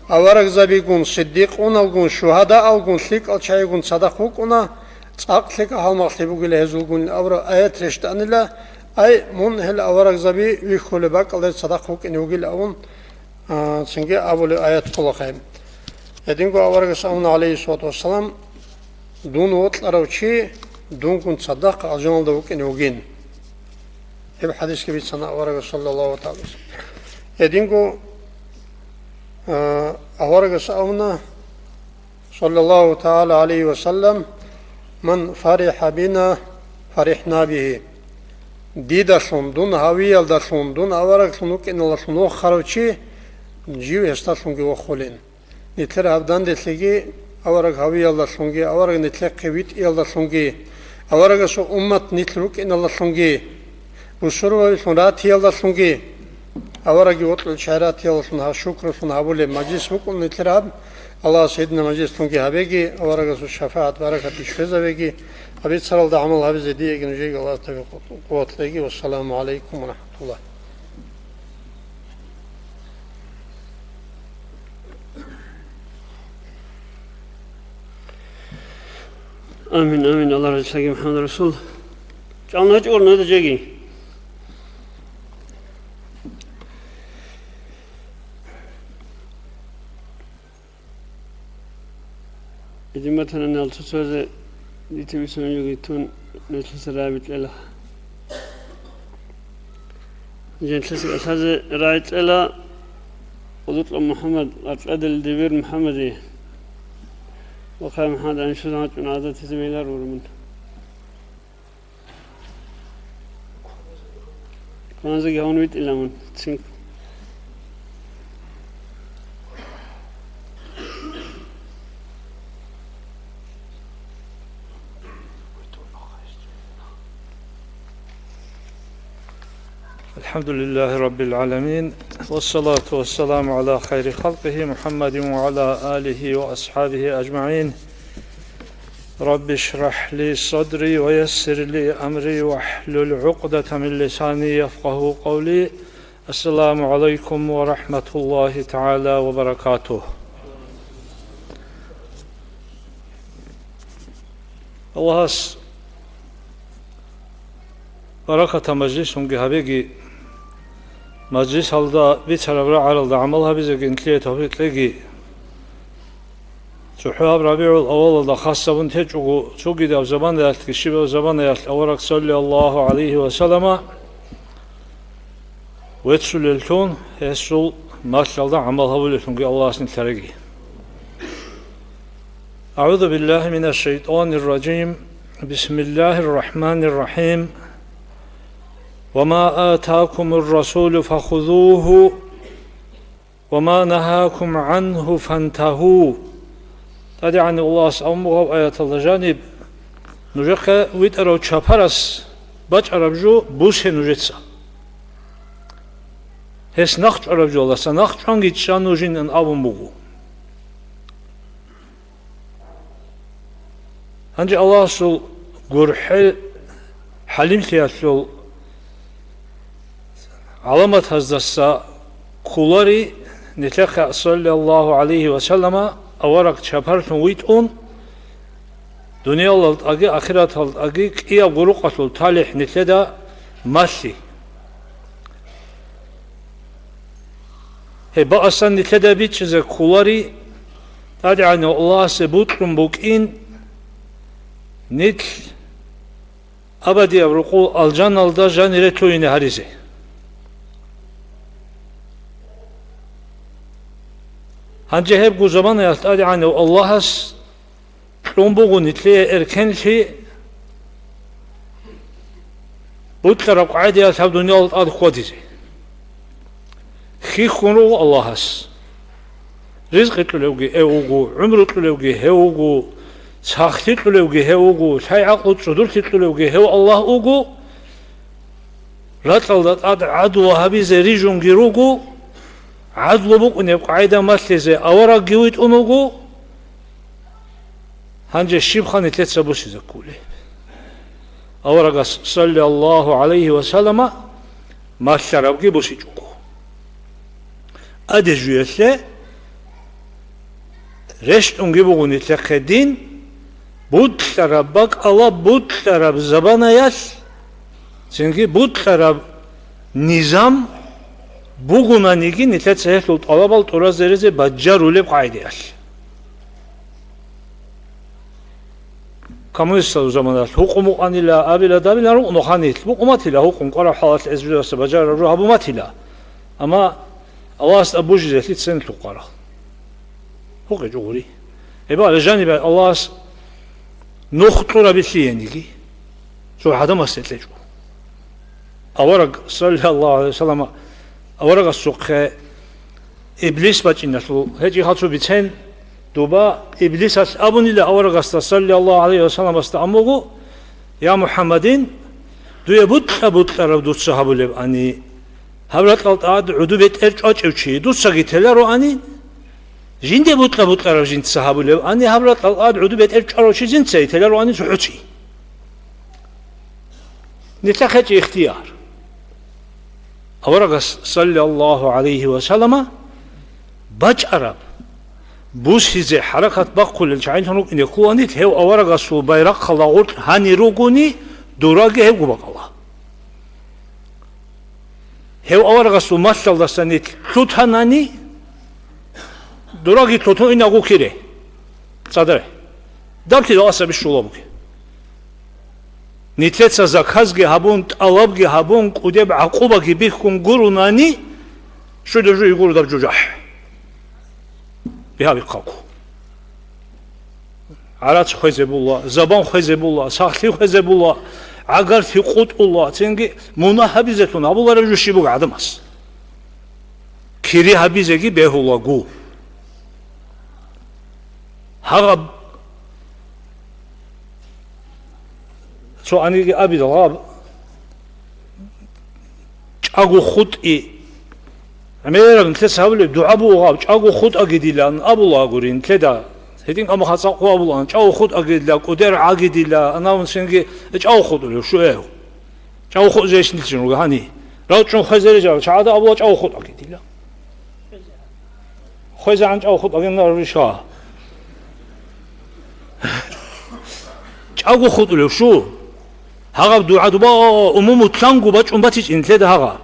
аварагзабигун, сиддикъуналгун, шугьадаалгун, лъикӀал чагӀигун цадахъ вукӀуна, цӀакъ лъикӀал гьалмагълъи бугила гьезулгун абураб аят рещтӀанила, ай, мун гьел аварагзаби вихьулеб бакӀалде цадахъ вукӀине вугил авун, а, цинги абулеб аят кколахъе. Гьединго аварагас абуна, гӀалайгьиссалату вассалам, дун вокьарав чи дунгун цадахъ алжаналда вукӀине вугин. Гьеб хӀадисги бицана аварагас, саллаллагьу тагӀала гӀалайгьи ва саллам. Гьединго, а, аварагас абуна, саллаллагьу тагӀала гӀалайгьи ва саллам: من فرح بنا فرحنا به. Дидалъун, дун гьавиялдалъун, дун авараглъун вукӀиналдалъун вохарав чи, жив гьесдалъунги вохулин. Нилъер гьаб данделъиги, авараг гьавиялдалъунги, авараг нилъехъе витӀиялдалъунги, аварагасул уммат нилъ рукӀиналдалъунги, бусурбабилъун ратиялдалъунги, аварагги вокьулел чагӀи ратиялдалъун гьаб шукрулъун гьабулеб мажлис букӀун нилъер гьаб. Аллагьас гьединаб мажлислъунги гьабеги, аварагасул шафагӀат-баракат иш кквезабеги, гьаб бицаралда гӀамал гьабизе диеги нужееги Аллагьас тавфикъ къуват кьеги. Вассаламу гӀалайкум ва рахӀматуллагь. Амин, амин. Аллагь разилъаги, МухӀаммад расул. ЧӀална гьечӀо гьорнада жеги. Идиматанани алцуцазе дитибисунаюги тун нилъеца рагӀи кьела. Жинлъеца кӀалъазе рагӀи кьела Къудукьа МухӀаммад, Къаркьадил Дибир МухӀаммаде. Вахъай МухӀаммад, анщуз гьанчӀун гӀадатизе мейлар вуромун. Кванзаги гьавун витӀила мун, цинкӀ. الحمد لله رب العالمين، والصلاة والسلام على خير خلقه محمد وعلى آله وأصحابه أجمعين. رب اشرح لي صدري ويسر لي أمري واحلل عقدة من لساني يفقهوا قولي. السلام عليكم ورحمة الله تعالى وبركاته. Аллагьас баракатаб мажлисунги гьабеги, мажлисалда бицараб рагӀаралда гӀамал гьабизеги нилъее тавфикъ кьеги. ЦохӀо гьаб РабигӀул авалалда хасабун течӀого, цогидаб заманаялъги щибаб заманаялъ авараг, саллаллагьу гӀалайгьи ва саллама, веццулеллъун, гьесул малъалда гӀамал гьабулеллъунги Аллагьас нилъ гьареги. أعوذ بالله من الشيطان الرجيم. بسم الله الرحمن الرحيم. وما آتاكم الرسول فخذوه وما نهاكم عنه فانتهوا. ТӀадегӀанав Аллагьас абун буго гьаб аяталда жаниб: нужехъе витӀарав чапарас бачӀараб жо бусе нужеца. Гьес нахъ чӀвараб жоялдаса нахъ чӀванги чӀа нужин, ан абун буго. Гьанже Аллагьасул гурхӀел хӀалимлъиялъул гӀаламатаздаса кколари нилъехъе, саллаллагьу гӀалайгьи ва саллама, авараг чапарлъун витӀун, дуниялалдалъги ахираталдалъги кӀиябго рукъалъул талихӀ нилъеда малъи. Гьеб бакӀасан нилъеда бичӀчӀизе кколари, ТӀадегӀанав Аллагьасе бокьун букӀин, Нилъ абадияб рукъу алжаналда жанире лъугьине гьаризе. Гьанже гьебго заманаялъ ТӀадегӀанав Аллагьас кьун буго нилъее эркенлъи бокьараб къагӀидаялъ гьаб дуниялалда тӀад хьвадизе. Хьихьун руго Аллагьас. Ризкъи кьулевги гьев вуго, гӀумру кьулевги гьев вуго, сахлъи кьулевги гьев вуго, лъай-гӀакълу цӀудурлъи кьулевги гьев Аллагь вуго. Ракьалда тӀад гӀадлу гьабизе рижунги руго, гӀадлу букӀунеб къагӀида малъизе аварагги витӀун вуго. Гьанже щибха нилъеца бусизе кколеб? Аварагас, саллаллагьу гӀалайгьи ва саллама, малъарабги бусичӀого. Аде жуялъе рещтӀунги буго нилъехъе дин, бокьараб бакӀалда, бокьараб заманаялъ, цинги бокьараб низам бугонаниги, нилъеца гьелъул тӀалабал тӀуразе гьаризе бажарулеб къагӀидаялъ. Коммунистазул заманалъ гьукъун букӀанила, абила-дабила рукъ нуханилъ, букӀун батила гьукъун, кӀвараб хӀалалъ гьез жидаса бажарараб жо гьабун батила. Амма Аллагьас абу жизе лъицанитлъухъ къварал. ГьукъичӀо гури. Эбала жанибе Аллагьас нух кьурабилъи гьениги, цо гӀадамасде кьечӀо. Авараг, саллаллагьу гӀалайгьи ва саллама, аварагасухъе Иблис бачӀиналъул гьечӀи хацу бицен, дуба Иблисалъ абунила аварагасда, саллаллагьу гӀалайгьи ва салламасда амуго: «Я МухӀаммадин, дуе бутӀа-бутӀараб дуца гьабулеб ани, гьаб ракьалда тӀад гӀуду бетӀер чӀвачӀев чи дуцаги теларо ани, жинде бутӀа-бутӀараб жинца гьабулеб ани, гьаб ракьалда тӀад гӀуду бетӀер чӀварав чи жинцаги теларо ани цохӀо чи». Нилъехъе гьечӀи ихтияр. Аварагас, саллаллагьу гӀалайгьи ва саллама, бачӀараб, бусизе хӀаракат бахъулел чагӀилъун рукӀине кколани, гьев аварагасул байрахъалда гъоркь гьани ругони, дураги гьебго бакӀала. Гьев аварагасул малъалдаса нилъ лъутанани, дураги лъутун инагу кире. ЦӀадре. Даб кидал асаби щула бугеб. Нилъеца заказги гьабун, тӀалабги гьабун, кӀудеб гӀакъубаги бихьун гурунани, щуда жуй гурудаб жужахӀ. Бигьа-бихъаго. ГӀарац хвезе була, забан хвезе була, сахлъи хвезе була, гӀагарлъи къутӀула, цинги мунагь гьабизелъун гьабулареб жо щиб буго гӀадамас? Кири гьабизеги бегьулаго. Гьагъаб цо аниги абидал гьаб чӀаго хутӀи, гӀемераб нилъеца гьабулеб дугӀа буго гьаб, чӀаго хутӀаги дилан абулагури нилъеда. Гьедин амма хацӀа къо абулаан, чӀаго хутӀаги дила, кӀудер гӀаги дила, анавун сенги чӀаго хутӀулев щугӀев. ЧӀаго хутӀ жейщинилчин руго гьани. РалчӀун хвезарижал чагӀада абула чӀаго хутӀаги дила. ХвезегӀан чӀаго хутӀ агинарищха? ЧӀаго хутӀулев щу? Гьагъаб дугӀа дуба умуму лъанго бачӀун батичӀин лъеда гьагъа.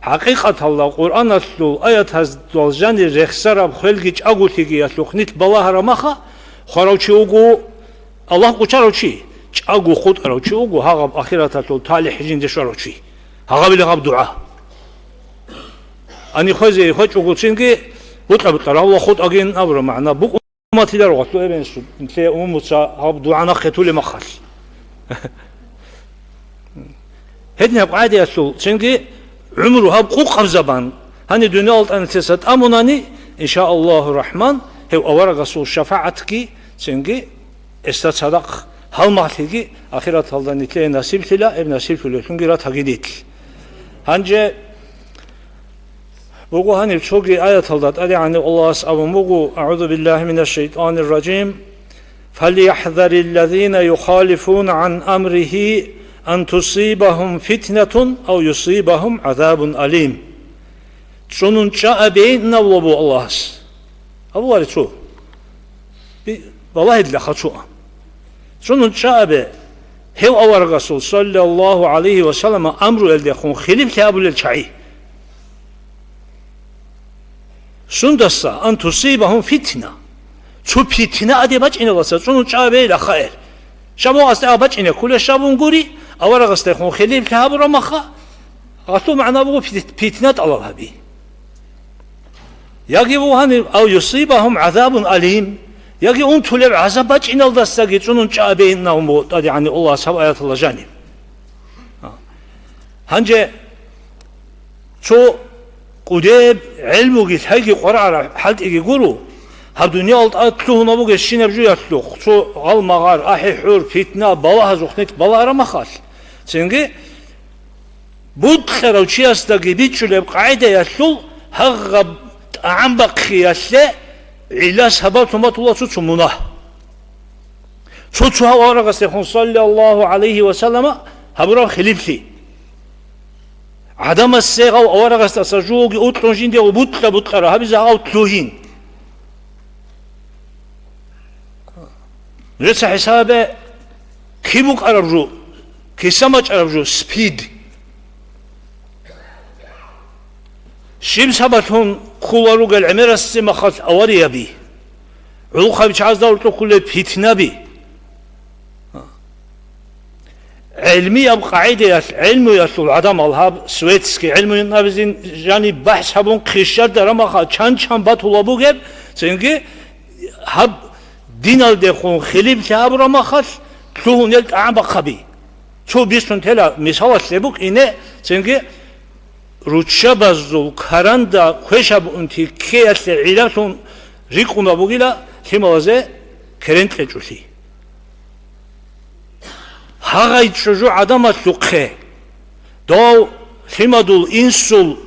ХӀакъикъаталда Къуръаналъул аятаздал жанир рехсараб хвелги чӀаголъиги ялъухъ нилъ балагьараб маха, хварав чи вуго, Аллагь кӀочарав чи, чӀаго хутӀарав чи вуго, гьагъаб ахираталъул талихӀ жинде щварав чи. Гьагъабила гьаб дугӀа. Ани хвезе хвечӀого цинги, бутӀа-бутӀа рагьула хутӀ агин абура магӀна букӀун матиларо гъорлъу эбен су-, лъе умумуца гьаб дугӀа нахъе туле махалъ. Гьедин гьаб къагӀидаялъул цинги гӀумру гьаб къукъаб заман, гьани дуниял тӀанилъеса тӀамунани, иншааллагьу рахман, гьев аварагасул шафагӀатги цинги Эсда цадахъ гьалмагълъиги ахираталда нилъее насиблъила, гьеб насиблъулевлъунги ратаги нилъ. Гьанже буго гьаниб цоги аяталда ТӀадегӀанав Аллагьас абун буго: «АгӀузу биллагьи минаш шайтӀанир ражим. ФальяхӀзариллазина юхалифуна гӀан амригьи ан тусибагьум фитнатун ав юсибагьум гӀазабун алим». ЦӀунун чӀа абейин абула буго Аллагьас. Абулари цо. Би-, балагьидилаха цо. Цунун чӀа абе, гьев аварагасул, саллаллагьу гӀалайгьи ва саллама, амруялдехун хилиплъи абулел чагӀи. Сундаса ан тусибагьум фитна. Цо питна аде бачӀиналаса цунун чӀа абейилаха эр. Щабун гъасда бачӀине кколеб щабун гури, аварагасдехун хилиплъи гьабураб маха, гъалъул магӀна буго пит-, питна тӀалаб гьаби. Яги вугьанив, ав юсибагьум гӀазабун алим, яги унтулеб гӀазаб бачӀиналдасаги цӀунун чӀаабейиннавун буго ТӀадегӀанив Аллагьас гьаб аяталда жаниб. Гьанже цо кӀудеб гӀелмуги лъайги къварагӀараб хӀалтӀиги гуро, гьаб дуниялалда тӀад лъугьунаб бугебщинаб жуялъухъ, цо гъалмагъар, ахӀи-хӀур, питна, балагьазухъ нилъ балагьараб махалъ. Цинги бутӀарав чиясдаги бичӀчӀулеб къагӀидаялъул гьагъаб тӀагӀам бахъиялъе гӀилла сабаблъун батула цо-цо мунагь. Цо-цо гьав аварагасдехун, саллаллагьу гӀалайгьи ва саллама, гьабураб хилиплъи. ГӀадамасе гьав аварагасдаса жуги утлъун жиндего бутӀа-бутӀара гьабизе гьав лъугьин. Нужеца хӀисабе, киб букӀараб жо, киса мачӀараб жо, СПИД. Щиб сабаблъун ккула ругел гӀемерасде махалъ аварияби, гӀулхъаби чагӀазда гьоркьоб кколел питнаби? ГӀелмияб къагӀидаялъ, гӀелмуялъул гӀадамал гьаб, светский гӀелмуялъ абизин жаниб бахӀс гьабун хъищарда рамаха чан-чан батула бугеб, цинги гьаб диналдехун хилиплъи гьабура махалъ лъугьунел тӀагӀам бахъаби. Цо бицун тела мисалалъе букӀине, цинги руччабазул каранда квешаб унти ккеялъе гӀилалъун рикӀкӀуна бугила лъималазе керен кьечӀулъи. Гьагъай чӀужу гӀадамалъухъе, дов лъимадул инсул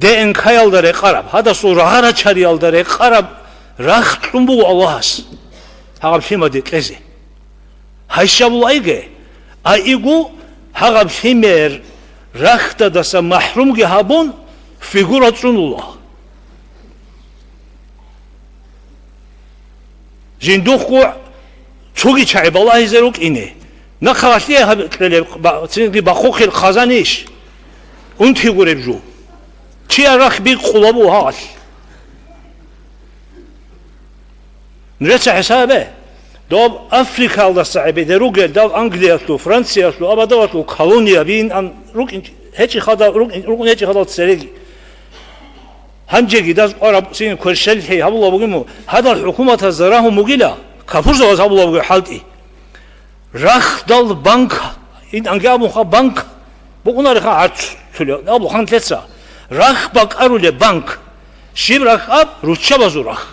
ДНК-ялда рекъараб, гьадасул рагъа-рачариялда рекъараб рахъ кьун буго Аллагьас гьагъаб лъимаде кьезе. Гьай щабулаиге, аигу гьагъаб лъимер рахьдадаса махӀрумги гьабун, фигура цӀунула. Жиндухъго цоги чагӀи балагьизе рукӀине. Нахъа гьалъие гьаб-, кьелеб ба-, цинги бахъухъел хъазанищ? Унти гуреб жо. Чияр рахь бикъула буго гьагъалъ. Нужеца хӀисабе, доб Африкалдаса гӀебеде ругел, дав Англиялъул, Франциялъул, абадавалъул колониябин ан рукӀин гьечӀи хадал, рукӀин, рукӀун гьечӀи хадал цереги. Гьанжеги даз къвараб цин кверщеллъи гьабула бугему, гьадал хӀукуматазда рагьун бугила, капурзабаз гьабула буго хӀалтӀи. Рахьдал банк, ин анги абунха банк, букӀунариха гӀарц-, цулев, абулхъан лъеца. Рахь бакӀарулеб банк. Щиб рахь аб? Руччабазул рахь.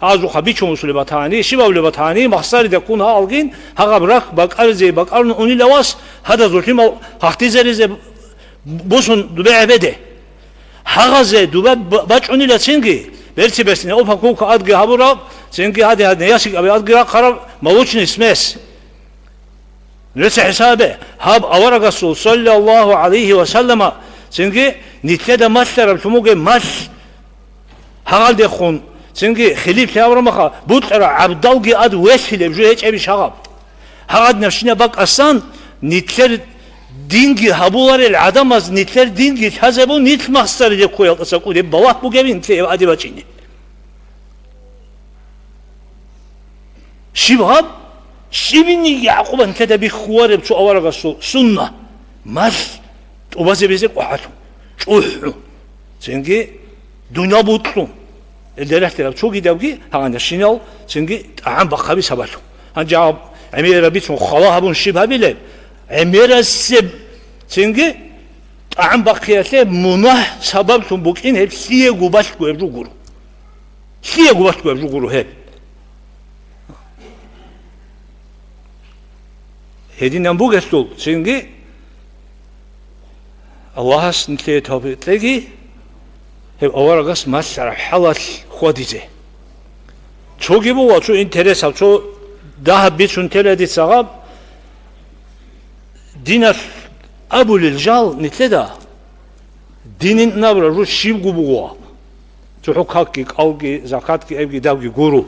Гьазухъа бичун усулеб батани, щиб абулеб батани, махсарида ккун гьаалгин, гьагъаб рахь бакӀаризе бакӀарун унила вас, гьадазул лъимал гьахъдизаризе бусун дубе гӀебеде. Гьагъазе дуба ба-, бачӀунила цинги, берци-берцин упаковка адги гьабураб, цинги гьади-гьадин ясикаби адги рахъараб молочный смесь. Нужеца хӀисабе, гьаб аварагасул, саллаллагьу гӀалайгьи ва саллама, цинги нилъеда малъараб лъумуге малъ гьагъалдехун, цинги хилиплъи абрамаха, бутӀара гӀабдалги ад велъилеб жо гьечӀебищ гьагъаб? Гьагъад набщинаб бакӀасан, нилъер динги гьабуларел гӀадамаз нилъер динги лъазабун, нилъ махсариде ккоялдаса кӀудеб балагь бугеб нилъее гьадиб бачӀине. Щиб гьаб? Щибини Якъуба нилъеда бихьулареб цо аварагасул сунна, малъ тӀубазе безе къвагьалъун, чӀухӀун, цинги дунъя бутӀлъун. Ил дерехъ-дераб цогидабги гьагъанащинал цинги тӀагӀам бахъаби сабаблъун. Гьанже гьаб гӀемераб бицун хала гьабун щиб гьабилеб? ГӀемерасеб цинги тӀагӀам бахъиялъе мунагь сабаблъун букӀин гьеб лъиего балъго гьеб жо гуро. Лъиего балъго гьеб жо гуро гьеб. Гьединан бугелъул цинги Аллагьас нилъее тавфикъ кьеги, гьеб аварагас малъараб хӀалалъ хьвадизе. Цоги буго, цо интересаб, цо дагьаб бицун тела дица гьаб, диналъ абулел жал нилъеда динин абураб жо щибго буго. ЦохӀо какги, кӀалги, закатги, эбги, давги гуро.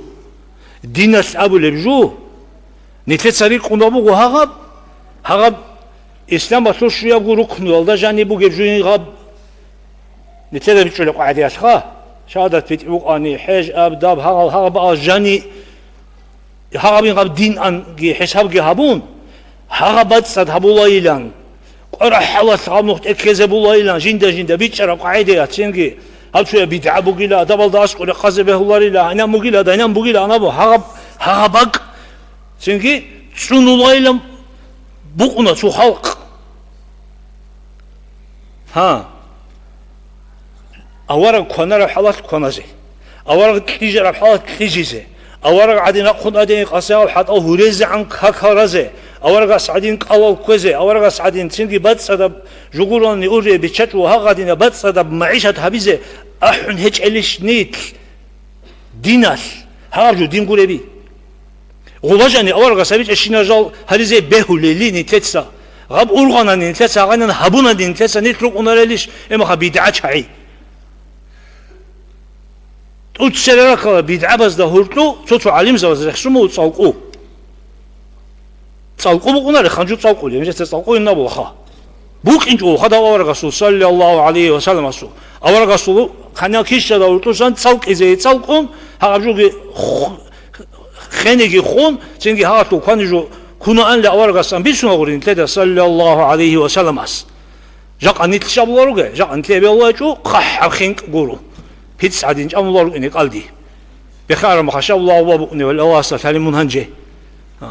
Диналъ абулеб жо, нилъеца рикӀкӀунаб буго гьагъаб, гьагъаб исламалъул щуябго рукнулалда жаниб бугеб жо гьагъаб. Нилъеда бичӀчӀулеб къагӀидаялъха, шагьадат битӀи букӀани, хӀеж аб, даб, гьагъал, гьагъаб ал жани. Гьагъабин гьаб дин анги хӀисабги гьабун, гьагъаб бацӀцӀад гьабулайилан, къварахӀалалъ гьаб нух тӀеккезе булайилан, жинда-жинда бичӀчӀараб къагӀидаялъ цинги гьаб цояб бидгӀа бугила, адабалда аскӀор рехъазе бегьуларила, гьайнан бугила, дайнан бугила, анабу гьагъаб, гьагъаб бакӀ цинги цӀунулайилан букӀуна цо халкъ. Гьа. Авараг кванараб хӀалалъ кваназе. Авараг кьижараб хӀалалъ кьижизе. Авараг гӀадин рахъун тӀадегӀин къасиягӀал хӀатӀал гьурезегӀан какал разе. Аварагас гӀадин кӀалал кквезе. Аварагас гӀадин цинги бацӀцӀадаб жугурални урре биччачӀо гьагъадинаб бацӀцӀадаб магӀишат гьабизе ахӀун гьечӀелищ нилъ диналъ? Гьаб жо дин гуреби? Гъубажани аварагас гьабичӀебщинаб жал гьаризе бегьулели нилъеца, гьаб ургъанани нилъеца, гьагъанан гьабунани нилъеца нилъ рукӀунарелищ, эмаха бидгӀачагӀи? ТӀуцере рахъала бидгӀабазда гьуркьу цо-цо гӀалимзабаз рехсун буго цӀалкӀу. ЦӀалкӀу букӀунаре ханжу цӀалкӀули, гьанжеца цӀалкӀуйин абулаха. БукӀинчӀо хадав аварагасул, саллаллагьу гӀалайгьи ва салламасул. Аварагасул канал кищала уртӀусан цӀалкӀизе цӀалкӀун, гьагъаб жоги ху-, хениги хун, цинги гьагъалъул квани жо кунаанли аварагасан бицуна гъурин лъеда, саллаллагьу гӀалайгьи ва салламас. Жакъа нилъ шабула руге, жакъа нилъ эбелалъачӀу хъахӀаб хинкӀ гуро. ПицӀ гьадин чӀамула рукӀине кӀалди. Бехараб маха шабула Аллагь букӀунев, Аллагьасда лъалин мун гьанже. А.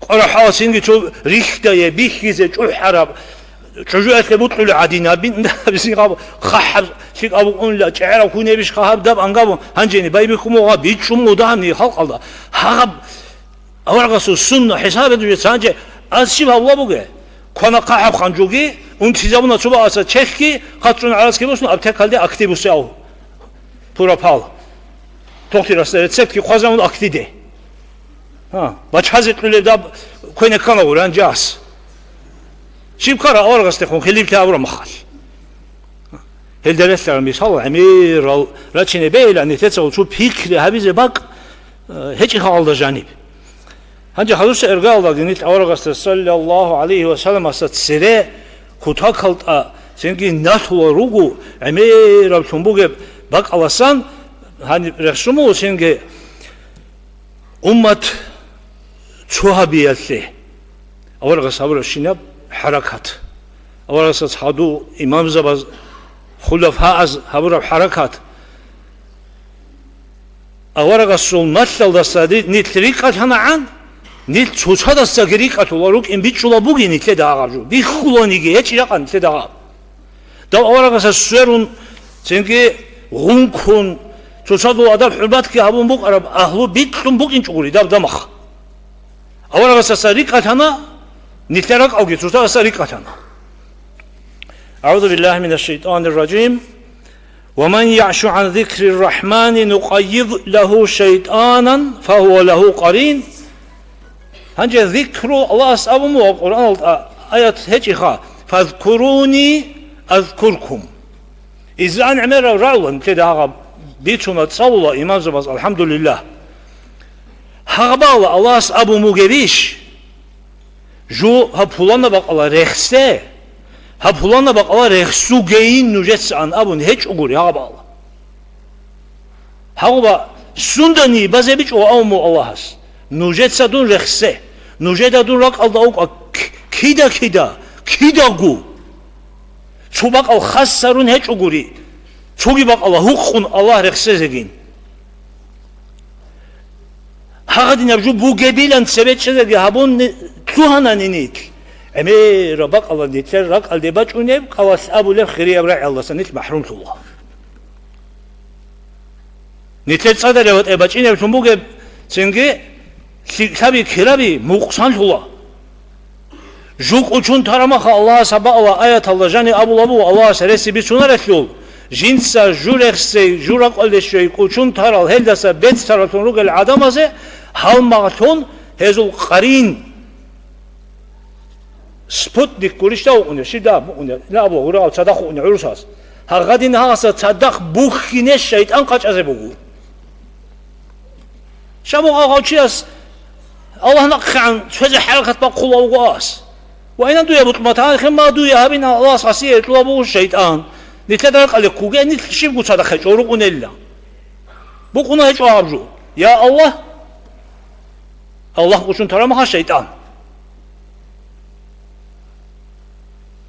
КъварахӀаласинги цо рихьдае, бихьизе чӀухӀараб, чӀужуялъе бутӀулеб гӀадин, абин, абисин гьаб, хъахӀаб лъикӀаб букӀунила, чӀегӀераб кунебищха гьаб даб ангабун, гьанжени байбихьун буго гьаб, бичӀчӀун буго дагьабни халкъалда. Гьагъаб аварагасул сунна хӀисабе дуе цанчӀе аз щиб гьавла буге? Квана хъахӀаб ханжуги, унтизабуна цо бакӀаса чехьги, хъацӀун гӀарацги босун, аптекалде актибусев. Пурапал. Тохтирасда рецептги хъвазавун актиде. Гьа, бачазе кьулеб даб квене ккана гъур гьанже ас. Щиб ккара аварагасдехун хилиплъи абура махал. Гьелда релълъараб мисал гӀемерал рачине бегьила нилъецаго цо пикри гьабизе бакӀ, э, гьечӀи халалда жаниб. Гьанже хадуса эргалдаги нилъ аварагасда саллаллагьу гӀалайгьи ва салламасда цере кутакалда цинги налъула руго гӀемераблъун бугеб бакӀаласан, гьаниб рехсумула цинги уммат цо гьабиялъе аварагас гьабурабщинаб хӀаракат. Аварагасда цадув имамзабаз, хулафааз гьабураб хӀаракат. Аварагасул малъалдаса ри-, нилъ рикӀкӀалъанагӀан, нилъ цоцадасаги рикӀкӀалъула рукӀин бичӀчӀула бугин нилъеда гьаб жо. Бихьуланиги гьечӀ ракъа нилъеда гьаб. Дав аварагасда сверун, цинги гъункун, цоцазул адаб-хӀурматги гьабун букӀараб агьлу бикьун букӀинчӀо гури даб дамах. Аварагасдаса рикӀкӀалъана, нилъер ракӀалги цоцадаса рикӀкӀалъана. أعوذ بالله من الشيطان الرجيم. ومن يعش عن ذكر الرحمن نقيض له شيطانا فهو له قرين. Гьанже зикру Аллагьас абун буго Къуръаналда аят гьечӀиха: «Фазкуруни азкуркум». Изан гӀемерал рагӀула нилъеда гьагъаб бицуна цӀалула имамзабаз, алхӀамдулиллагь. Гьагъабала Аллагьас абун бугебищ? Жо гьаб пуланаб бакъала рехсе, гьаб пуланаб бакъала рехсугейин нужецаан абун гьечӀогури гьагъабала. Гьагъуба сундани базебичӀо абун буго Аллагьас: «Нужеца дун рехсе, нужеда дун ракӀалда вукӀа к-, кида-кида, кидаго». Цо бакъал хасарун гьечӀогури, цоги бакъала гьукъун Аллагь рехсезегин. Гьагъадинаб жо бугебилан цебе чӀезеги гьабун лъугьанани нилъ. ГӀемераб бакъала нилъер ракӀалде бачӀунеб кӀалалъ абулеб хирияб рагӀиялдаса нилъ махӀрумлъула. Нилъер цӀадалев гьатӀе бачӀинеблъун бугеб цинги лъикӀлъаби-кираби мукъсанлъула. Жу кӀучун тарамаха Аллагьас гьабаала аяталда жани абула буго Аллагьас гьереси бицунарелъул, жинца жу рехсей, жу ракӀалде щвей кӀучун тарал гьелдаса бецӀ таралъун ругел гӀадамазе гьалмагълъун гьезул къарин, спутник гурищ дав укӀунев, щиб даб укӀунев, ина абула гурал цадахъ укӀунев гӀурусаз. Гьагъадин гьагъаса цадахъ бухьине шайтӀан къачӀазе буго. Шабун гьав чияс Аллагь нахъегӀан цоязе хӀаракат бахъула вуго ас. Ва инан дуе бутӀматанихъе ма дуе гьабин Аллагьас гьасие гьечӀула буго шайтӀан. Нилъеда ракӀалде ккуге, нилъ щибго цадахъ гьечӀо рукъунелла. Букъуна гьечӀо гьаб жо. Я Аллагь, Аллагь кӀочон тараб мехалъ шайтӀан.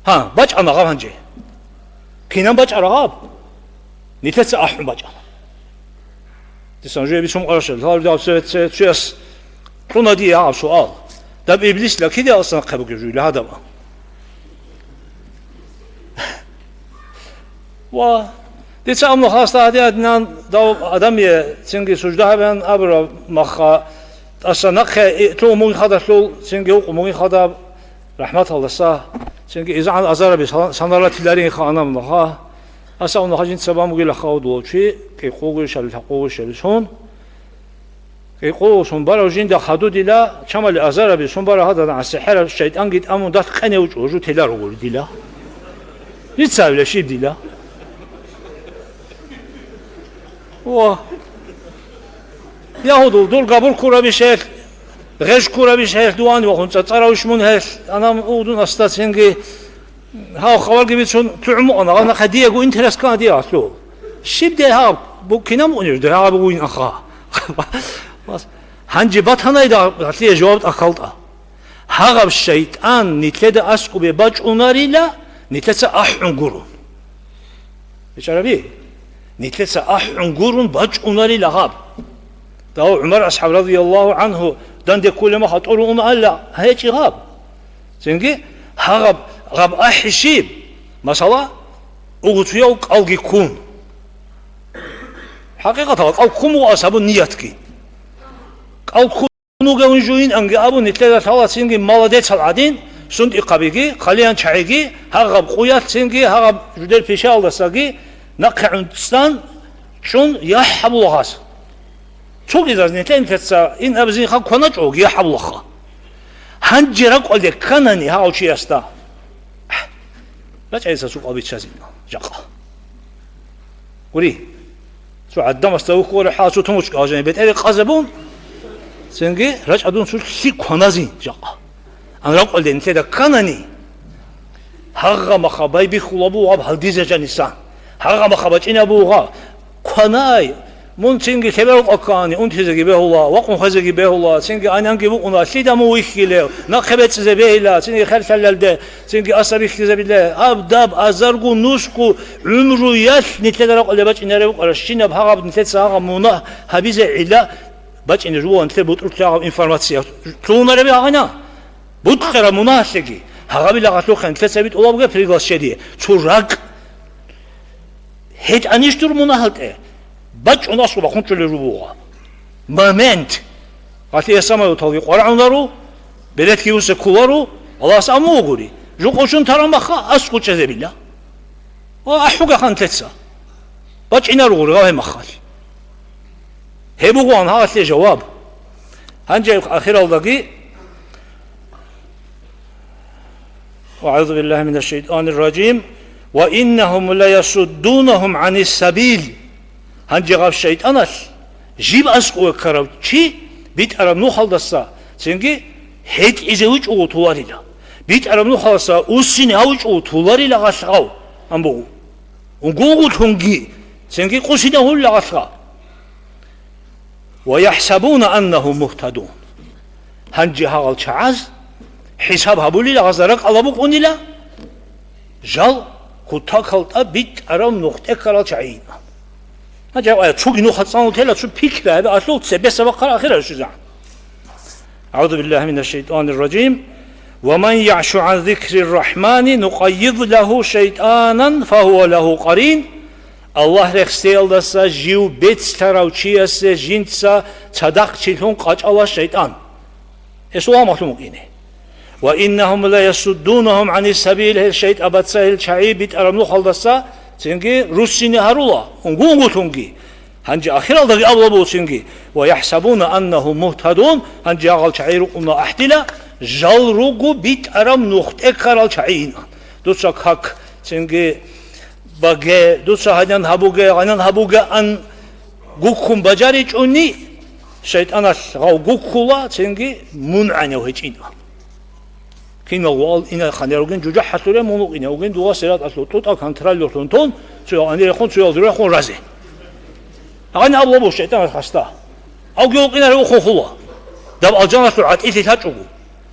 Гьа, бачӀана гъаб гьанже. Кинан бачӀара гъаб? Нилъеца ахӀун бачӀана. Дисан жуе бицун къаршал, гьав дав цеве-, цеве-, цуяс кьуна дие гьаб суал. Даб иблисла киде алсанахъе бугеб жуйла гьадаб? Ва дица амма хаста гьадин гьадинан дав адамие цинги сужда гьабеян абураб маха, тӀаса нахъе и-, лъугьун мугин хадалъул, цинги вукъу мугин хадаб, рахӀматалдаса, цинги изегӀан азараби сан-, санаратиларин ха анаб маха. Аса унаха жинца бан бугила хавдулав чи, кӀикъугуй шали лъакъугуй шали сун. КӀикъугуй сун барав жинда хадудила, чамали азараби сун бара гьадана гӀасихӀераб шайтӀанги тӀамун дат къене учӀо, жу теларо гури дила. Рицавила щиб дила? Ва. Ягьудул, дур габур ккурабищ гьелъ, гъеж ккурабищ гьелъ, дуани вахун цӀацӀаравищ мун гьелъ, анам удун астацинги, гьав хабарги бицун, лъугӀун мукъана, гьав нахъа диего интерес ккана диагьлъу. Щиб де гьаб, бу-, кинаб унев де гьаб вуйин аха? Гьанже батанай да, гьалъие жаваб тӀахьалтӀа. Гьагъаб шайтӀан нилъеда аскӀубе бачӀунарила, нилъеца ахӀун гурун. БичӀараби? Нилъеца ахӀун гурун бачӀунарила гьаб. Дав ГӀумар асхӀаб радияллагьу гӀанхӀу данде кколеб мех гьатӀорун ун ала гьечӀи гьаб. Цинги гьагъаб, гьаб ахӀи щиб? Масала, угуцуяв кӀалги ккун. ХӀакъикъаталда, кӀал ккун буго асабун ниятги. КӀал ккун вугевин жугьин анги абун, нилъеда лъала цинги молодецал гӀадин, сунтӀихъабиги, хъалиян чагӀиги, гьагъаб къуялъ цинги, гьагъаб жудер пишаялдасаги нахъе гӀунцӀцӀан чӀун яхӀ гьабула гьас. Цогидаз нилъе-нилъеца ин абизин хъа кваначӀоги яхӀ гьабулаха. Гьанже ракӀалде кканани гьав чиясда, рачӀайса цукъал биччазин жакъа. Гури, цо гӀадамасда вухьура хӀа цо тумучка гьажани бетӀери къазабун, цинги рачӀадун цо лъи кваназин жакъа. Ан ракӀалде нилъеда кканани, гьагъа маха байбихьула бугъаб гьалдизе жанисан. Гьагъа маха бачӀина бугъа. Кванай, мун цинги лъеберукъа ккани, унтизеги бегьула, вакъун хвезеги бегьула, цинги анянги букӀуна, лъида мун вихьилев, нахъе бецӀизе бегьила, цинги херлъалалде, цинги аса бихьизабиле, аб даб, азаргу, нусгу, гӀумруялъ нилъеда ракъалде бачӀинарев вукӀара, щинаб гьагъаб нилъеца гьагъаб мунагь гьабизе гӀилла бачӀине жугьан нилъер бутӀрулъ гьагъаб информация лъугьунареби гьагъана. БутӀараб мунагьалъеги, гьагъабила гъалъухъе нилъеца битӀула бугеб приглашение, цо ракӀ. ГьетӀанищ дур мунагьалтӀе? БачӀун аслу бахъун чӀолел рубугъа. Момент. Гъалъие самолеталги къварагӀунару, билетги усе кколару, Аллагьас аму вугури. Жо къочун таран баха, аскӀучӀезебила. Ва ахӀуга хантлъеца. БачӀинаро гъургъа гьай махалъ. Гьеб бугъуан гьалъе жаваб. Гьанже ахиралдаги, أعوذ بالله من الشيطان الرجيم. وإنهم ليصدونهم عن السبيل. Гьанже гъаб шайтӀаналъ жиб аскӀове ккарав чи битӀараб нухалдаса цинги гьетӀизе вучӀого туларила. БитӀараб нухалдаса уссине гьавучӀого туларила гъалъ гъав, амбугу. Угулгулъунги цинги къусине гьулла гъалъ гъав. ويحسبون أنهم مهتدون. Гьанже гьагъал чагӀаз хӀисаб гьабулила, гъазда ракӀала букӀунила, жал кутакал тӀад битӀарав нухтӀе ккарал чагӀи. Гьанже гьав ая цоги нуха цӀанутела цо пикра гьабе алъул цебе сабахъал ахира щвезегӀан. أعوذ بالله من الشيطان الرجيم. ومن يعش عن ذكر الرحمن نقيض له شيطانا فهو له قرين. Аллагь рехсеялдаса жив бецлъарав чиясе жинца цадахъ чилъун къачӀала шайтӀан. Гьесул гьамалъун вукӀине. وإنهم ليصدونهم عن السبيل, гьел шайтӀабаца гьел чагӀи битӀараб нухалдаса цинги руссине гьарула, унгу-унгулъунги. Гьанже ахиралдаги абула буго цинги, ويحسبون أنهم مهتدون, гьанже гьагъал чагӀи рукӀуна ахӀдила, жал руго битӀараб нухтӀе ккарал чагӀиин. Дуца как цинги баге, дуца гьанан гьабуге, гьанан гьабуге ан гуккун бажаричӀони, шайтӀаналъ гъав гуккула, цинги мун гӀанав гьечӀин. Кинал вал ина ханер вугин жужахӀалъул рем, мун вукъине вугин дугъа сираталъул тӀутӀа контроллъун тун, цоял анирехун, цоял зурехун разе. Гьаниб абула буго шайтӀан хасда. Авги вукъинаре ухун хула. Даб алжаналъул гӀатӀилъи лъачӀого.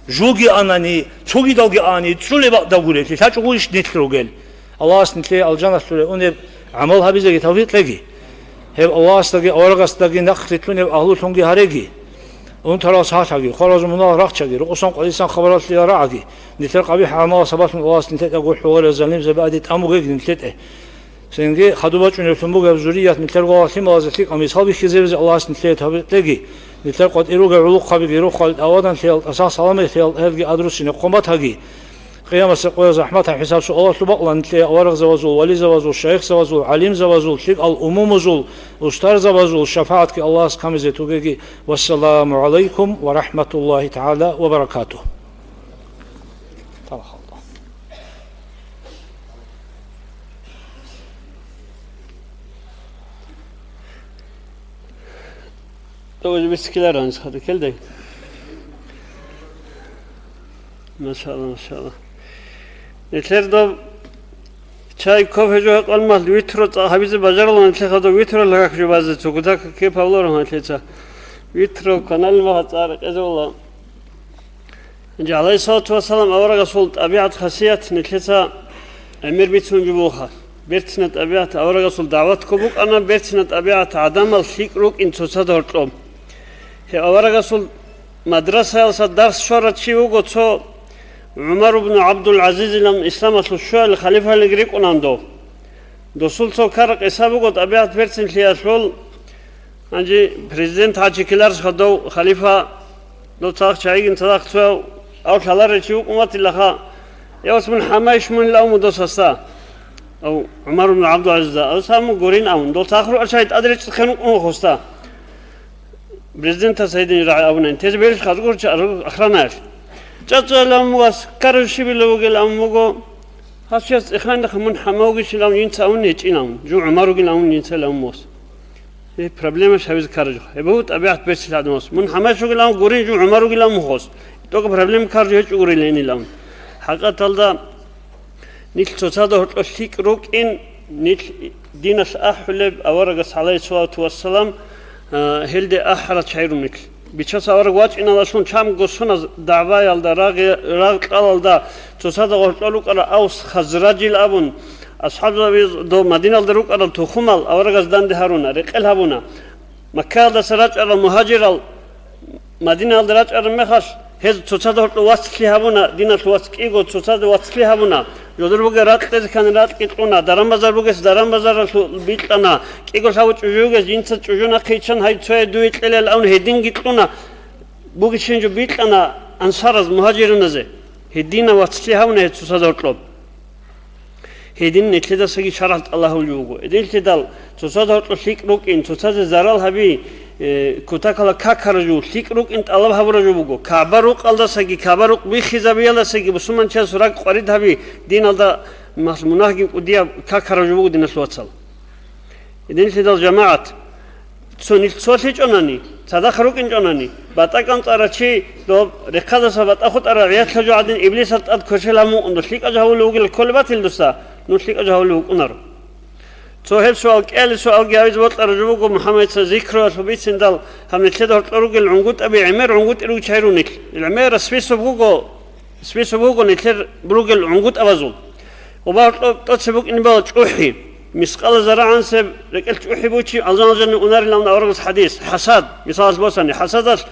Жуги анани, цогидалги ани, цӀулеб бакӀ дагурелъи лъачӀого иш нилъ ругел. Аллагьас нилъее алжаналъуре унеб гӀамал гьабизеги тавфикъ кьеги. Гьеб Аллагьасдаги аварагасдаги нахърилълъунеб агьлулъунги гьареги. Унтарал сахлъаги, хваразул мунагьал рахчаги, рукъусан къвалисан хабаралъе рагӀаги, нилъер къабихӀ гӀамалал сабаблъун Аллагьас нилъетӀа гурхӀуларел залимзаби ади тӀамугеги нилъетӀе. Цинги хадуб бачӀунеблъун бугеб зурият нилъер гъола лъималазе лъикӀал мисал бихьизевизе Аллагьас нилъее тавфикъ кьеги, нилъер къватӀир ругел гӀулухъабиги рохал аваданлъиял, тӀасал саламатлъиялъги адрусине хъумат гьаги. Къиямасеб къояз рахӀматаб хӀисаб-суалалъул бакъла нилъее аварагзавазул, вализавазул, шайихзавазул, гӀалимзавазул, лъикӀал умумузул, устарзабазул шафагӀатги Аллагьас камизе тугеги. Вассаламу гӀалайкум ва рахӀматуллагьи тагӀала ва баракатугь. То уже бицкиларанс хадур келдай. Машалла, машалла. Нилъер доб чай, кофе жо гьекъон мал витро цӀа гьабизе бажаралан, нилъер хадур витро лагак жо базе цо гудак кеп авлоран нилъеца. Витро канал ва цӀар къезавла. Гьанже, гӀалайгьиссалату вассалам, аварагасул тӀабигӀат-хасият нилъеца гӀемер бицун жо буха. Берцина тӀабигӀат аварагасул дагӀватго букӀана, берцина тӀабигӀат гӀадамал лъикӀ рукӀин цоцазда гьоркьоб. Гьеб аварагасул мадрасаялса дарс щварав чи вуго цо ГӀумар ибн ГӀабдул-ГӀазизилан, исламалъул щуял халифалиги рикӀкӀунан дов. Досул цо ккара къиса буго, тӀабигӀат берцинлъиялъул. Гьанже президент гьачи ккеларищха дов, халифа, дов цадахъ чагӀигин цадахъ цояв, ав лъаларев чи вукӀун ватилаха, я вас мун хӀамайищ мунил авун дос гьасда? Ав ГӀумар ибн ГӀабдул-ГӀазизда, ав саму гурин авун, дол цадахъ рукӀа чагӀи тӀаде речӀчӀехъен вукӀун вуго гьосда. Президентас гьедин рагӀи абунани, тезе берищ хазгур ча-, охранаялъ. ЧӀа-чӀа, ламу вас, карав щибила вугел, амма вуго, гьас час цӀехандаха мун хӀама вугищилан жинца авун гьечӀилан, жив ГӀумар вугилан жинца ламу вас. Гьеб проблема шавиз каражух. Гьеб гьув тӀабигӀат берцил гӀадамас. Мун хӀамаш вугилан гурин, жив ГӀумар вугилан мухъос. ТӀокӀаб проблема каражу гьечӀо гурилан гьенилан. ХӀакъаталда нилъ цоцазда гьоркьор лъикӀ рукӀин, нилъ диналъ ахӀулеб аварагас, гӀалайгьиссалату вассалам, а, гьелде ахӀарал чагӀи рун нилъ. Бичаса авараг вачӀиналалъун чамго суназ дагӀбаялда, рагъи-, рагъ-кьалалда цоцазда гьоркьор рукӀарал Авс Хазражил абун, асхӀабзабиз дов Мадиналда рукӀарал тухумал аварагас данде гьаруна, рекъел гьабуна. Маккаялдаса рачӀарал мугьажирал Мадинаялда рачӀараб мехалъ, гьез цоцазда гьоркьор вацлъи гьабуна, диналъул вац кӀиго цоцазда вацлъи гьабуна, жодор бугел ракь кьезе ккани ракьги кьуна, даран-базар бугес даран-базаралъул бикьана, кӀиго лъабго чӀужу вугес жинца чӀужу нахъе иччан гьай цояй дуе кьелел абун гьединги кьуна, бугищин жо бикьана ансараз, мугьажириназе, гьединав вацлъи гьабуна гьез цоцазда гьоркьоб. Гьедин нилъедасаги шаргӀалъ тӀалаб гьабулеб буго. Гьединлъидал цоцазда гьоркьор лъикӀ рукӀин, цоцазе зарал гьаби, э, кутакалда какараб жо, лъикӀ рукӀин тӀалаб гьабураб жо буго. КагӀба рукъалдасаги, КагӀба рукъ биххизабиялдасаги бусурманчиясул ракӀ къварид гьаби, диналда мас-, мунагьги кӀудияб какараб жо буго, диналъул вацал. Гьединлъидал, жамагӀат, цо нилъ цолъичӀонани, цадахъ рукӀинчӀонани, батӀа кӀанцӀарав чи доб рехъадаса батӀа хутӀарал гӀиялъа жо гӀадин иблисал тӀад кверщел гьабун вукӀун, дов лъикӀаб жо гьавулев вугилан кколеб батила дуца, дун лъикӀаб жо гьавулев вукӀунаро. Цо гьеб суал кӀиялде суалги гьавизе бокьараб жо буго, МухӀаммадица зикруялъул бициндал, гьаб нилъеда гьоркьор ругел гӀунгутӀаби гӀемер гӀунгутӀи ругел чагӀи рун нилъ. ГӀемер список буго, список буго нилъер ругел гӀунгутӀабазул. Убагьулъ тӀоцебе букӀине бала чӀухӀи, мискъала зарагӀансеб рекӀел чӀухӀи бучи, алжан-алжанни унарилан аварагас хӀадис, хӀасад, мисалалъ босани, хӀасадалъ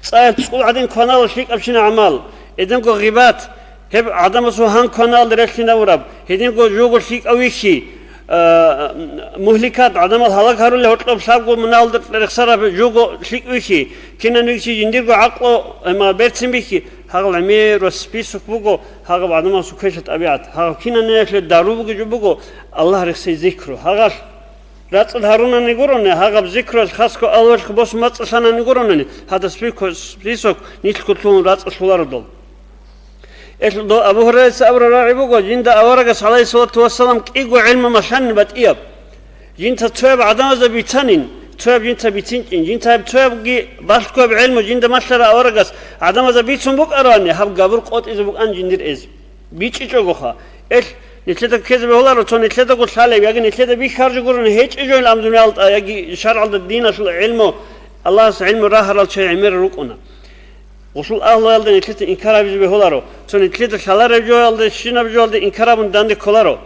цӀа цӀул гӀадин кванала лъикӀабщина гӀамал, гьединго гъибат, гьеб гӀадамасул гьан кваналда релълъинавураб, гьединго жуго лъикӀав вихьи, а, мухликат, гӀадамал гьалаг гьарулел гьоркьоб лъабго муналда рехсараб жуго лъикӀ вихьи, кинан вихьи жиндирго гӀакълу, эма, берцин бихьи, гьагъал гӀемерав список буго, гьагъаб гӀадамасул квеша тӀабигӀат, гьагъаб кинаниялъе дару бугеб жо буго, Аллагь рехсей зикру. Гьагъалъ рацӀцӀад гьарунани гурони, гьагъаб зикруялъ хасго авалалъ босун бацӀцӀалъанани гуронани, гьадаб список, список нилъго лъугьун рацӀцӀалъуларо дол. Эл до Абу Гьурайраца абураб рагӀи буго, жинда аварагас, гӀалайгьиссалату вассалам, кӀиго гӀелму малъанин батӀияб. Жинца цояб гӀадамазда бицанин, цояб жинца бицинчӀин, жинца гьаб цоябги балъго гьаб гӀелму жинда малъарав аварагас гӀадамазда бицун букӀароани, гьаб габур къотӀизе букӀан жиндир эз. БичӀчӀичӀогоха. Эл, нилъеда ккезе бегьуларо, цо нилъедаго лъалеб, яги нилъеда бихьараб жо гурони гьечӀеб жо ил амзуниялда, яги шаргӀалда диналъул гӀелму, Аллагьас гӀелму рагьарал чагӀи гӀемерал рукӀуна. Гъусул агьлуялда нилъеца инкар гьабизе бегьуларо. Цо нилъеда лъалареб жоялда, щинаб жоялда инкар гьабун данде кколаро.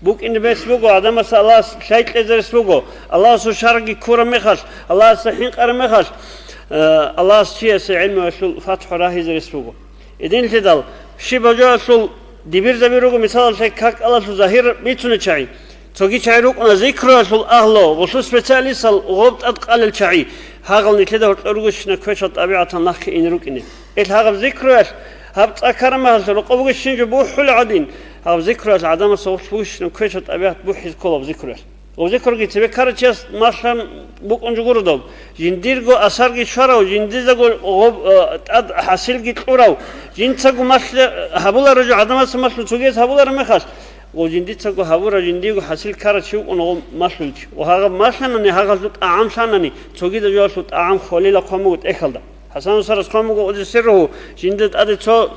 БукӀине бес буго, гӀадамас Аллагьас лъай кьезе рес буго, Аллагьасул шаргӀги ккураб мехалъ, Аллагьасда хӀинкъараб мехалъ, э, Аллагьас чиясе гӀелмуялъул фатхӀу рагьизе рес буго. Гьединлъидал, щибаб жоялъул дибирзаби руго, мисалалъе, какалалъул загьир бицунел чагӀи. Цоги чагӀи рукӀуна зикруялъул агьлу, гъусул специалистал гъоб тӀад къалел чагӀи, гьагъал нилъеда гьоркьор ругищина квешал тӀабигӀатал нахъе ине рукӀине. Ил гьагъаб зикруялъ, гьаб цӀа ккараб мехалъ рокъоб бугищин жо бухӀула гӀадин, гьаб зикруялъ гӀадамасда гъорлъ бугищина квешал тӀабигӀат бухӀизе ккола гьаб зикруялъ. Гъаб зикруги цебе ккарав чияс малъан букӀун жо гуро доб. Жиндирго асарги щварав, жиндизаго гъоб, э, тӀад хӀасилги кьурав, жинцаго малъ гьабуларо жо гӀадамаца малъун цогияз гьабулараб мехалъ, ва жиндицаго гьабураб жиндиего хӀасил ккарав чи вукӀун гъоб малъулев чи. Ва гьагъаб малъанани, гьагъалъул тӀагӀам лъанани, цогидаб жоялъул тӀагӀам хвалила хъван буго тӀехьалда. ХӀасан устарас хъван буго, Къуддиса сирругьу, жинда тӀаде цо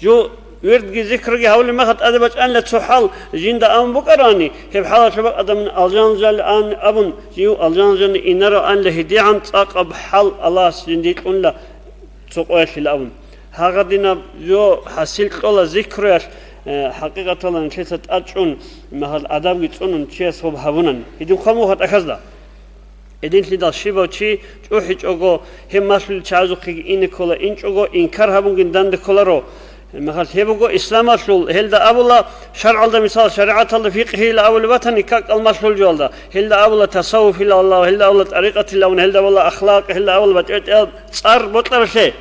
жо вирдги зикруги гьабулеб мехалъ тӀаде бачӀанила цо хӀал, жинда абун букӀароани, гьеб хӀалалъул бакӀ адамин алжан жал ан абун, жив алжан жани инаро анила гьедигӀан цӀакъаб хӀал Аллагьас жиндие кьунила цо къоялъила абун. Гьагъадинаб жо хӀасил кьола зикруялъ, э, хӀакъикъаталда нилъеца тӀад чӀун, мехалъ адабги цӀунун чияс гъоб гьабунани. Гьедин хъван буго гьатӀахьазда. Гьединлъидал щибав чи чӀухӀичӀого, гьеб малъулел чагӀазухъеги ине ккола, инчӀого инкар гьабунгин данде кколаро. Мехалъ гьеб буго исламалъул, гьелда абула, шаргӀалда, мисал, шаригӀаталда фикъгьийила абулеб батани, какал малъул жоялда, гьелда абула тасаввуфила Аллагь, гьелда абула тӀарикъатила абун, гьелда абула ахлакъ, гьелда абула батӀи-батӀиял цӀар бокьаралъе.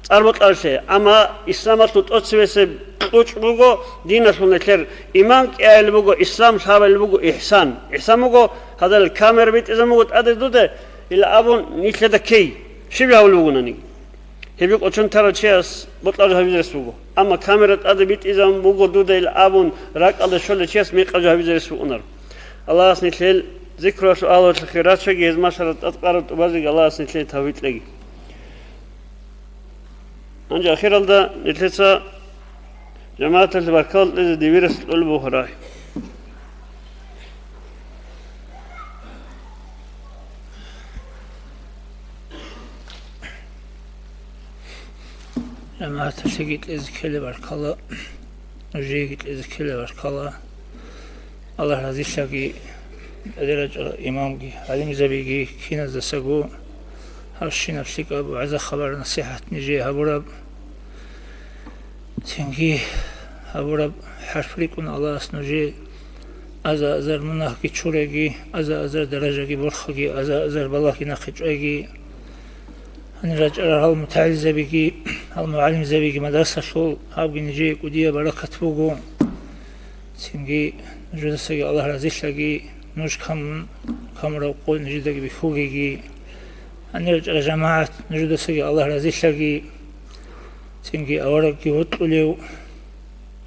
ЦӀар бокьаралъе. Амма исламалъул тӀоцебесеб кьучӀ буго, диналъул нилъер иман кӀиабилеб буго, ислам лъабабилеб буго ихсан. Ихсан буго, гьадал камера битӀизабун буго тӀаде дуда, ила абун нилъеда ккей, щиб гьабулеб бугонаниги. Гьеб жо кӀочон тарав чияс бокьараб жо гьабизе рес буго. Амма камера тӀаде битӀизабун буго дуда ила абун ракӀалде щолев чияс мекъаб жо гьабизе рес букӀунаро. Аллагьас нилъел зикруялъул агьлуялъухъе рачаги, гьез малъарал тӀадкъараб тӀубазеги Аллагьас нилъее тавфикъ кьеги. Гьанже ахиралда нилъеца жамагӀаталъе баркалла кьезе дибирас кьолеб буго рагӀи. ЖамагӀаталъеги кьезе ккелеб баркалла, нужееги кьезе ккелеб баркалла. Аллагь разилъаги, тӀаде рачӀарал имамги, гӀалимзабиги, киназдасаго гьабщинаб лъикӀаб вагӀза-хабар-насихӀат нижее гьабураб, цинги гьабураб хӀарп рикӀкӀун Аллагьас нужее аза-азар мунагьги чураги, аза-азар даражаги борхаги, аза-азар балагьги нахъе чӀвайги. Гьанир рачӀарал гьал мутагӀилзабиги, гьал мугӀалимзабиги мадрасалъул, гьабги нижее кӀудияб баракат буго. Цинги нужедасаги Аллагь разилъаги, нуж камун, камураб къо нижедаги бихьугеги. Гьанир рачӀарал жамагӀат, нужедасаги Аллагь разилъаги. Цинги аварагги вокьулев,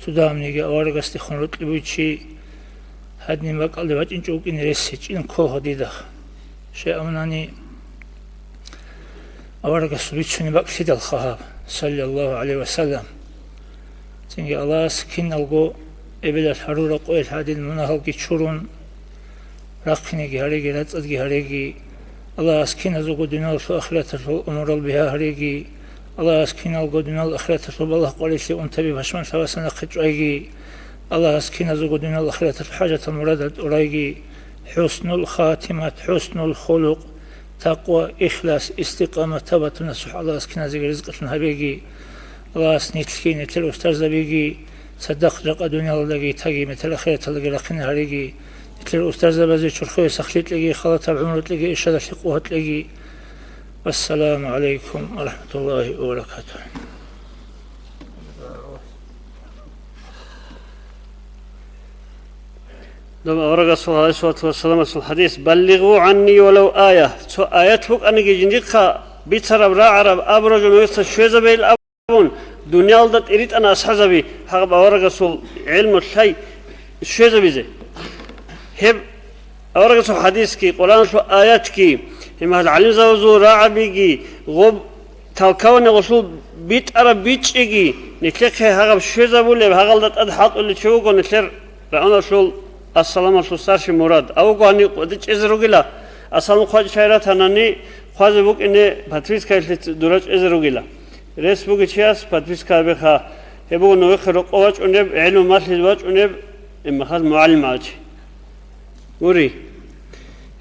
цо дагьабниги аварагасдехун рокьи буй чи, гьадин бакӀалде вачӀинчӀо вукӀине рес гьечӀин ккола дида. Щай абунани, аварагасул бицунеб бакӀлъидалха гьаб, саллаллагьу гӀалайгьи ва саллам. Цинги Аллагьас киналго эбелалъ гьарураб къоялъ гьадин мунагьалги чурун, рахъинеги гьареги, рацӀцӀадги гьареги, Аллагьас киназулго дуниялалъул ахираталъул умурал бигьа гьареги, Аллагьас киналго дуниялалъул ахираталъул балагь-къварилъи унтаби пашманлъи гьабасан нахъе чӀвайги, Аллагьас киназулго дуниялалъул ахираталъул хӀажатал-мурадал тӀурайги, хӀуснул хатимат, хӀуснул хулукъ, такъва, ихлас, истикъамат, тавбату-насухӀ Аллагьас киназеги ризкъилъун гьабеги, Аллагьас нилъги, нилъер устарзабиги, цадахъ жакъа дуниялалдаги, таги метер ахираталдаги рахъине гьариги, нилъер устарзабазе чорхое сахлъи кьеги, халатаб гӀумру кьеги, иршадалъе къуват кьеги. Вассаламу гӀалайкум ва рахӀматуллагьи ва баракатугьу. Доб аварагасул гӀалайгьиссалату вассаламасул хадис: «Баллигъу гӀанни валав ая». Цо аят букӀаниги жиндихъа бицараб, рагӀараб, абураб жо нужеца щвезабейил абун, дуниялда тӀиритӀана асхӀазаби гьаб аварагасул гӀелму лъай щвезабизе. Гьеб аварагасул хадисги, Къуръаналъул аятги, гьеб гӀалимзабазул рагӀабиги, гъоб Талкавани гъусул битӀараб бичӀчӀиги, нилъехъе гьагъаб щвезабулеб, гьагъалда тӀад хӀалтӀулев чи вуго нилъер районалъул Ассаламалъул старший Мурад. Авго гьанив къватӀи чӀезе ругила, Ассалам хъвачӀ чай ратанани, хъвазе букӀине подпискаялъе дура чӀезе ругила. Рес бугев чияс подписка гьабеха, гьеб буго нужехъе рокъов вачӀунеб, гӀелму малъизе вачӀунеб, гьеб мехалъ мугӀалим гьавичи. Гури,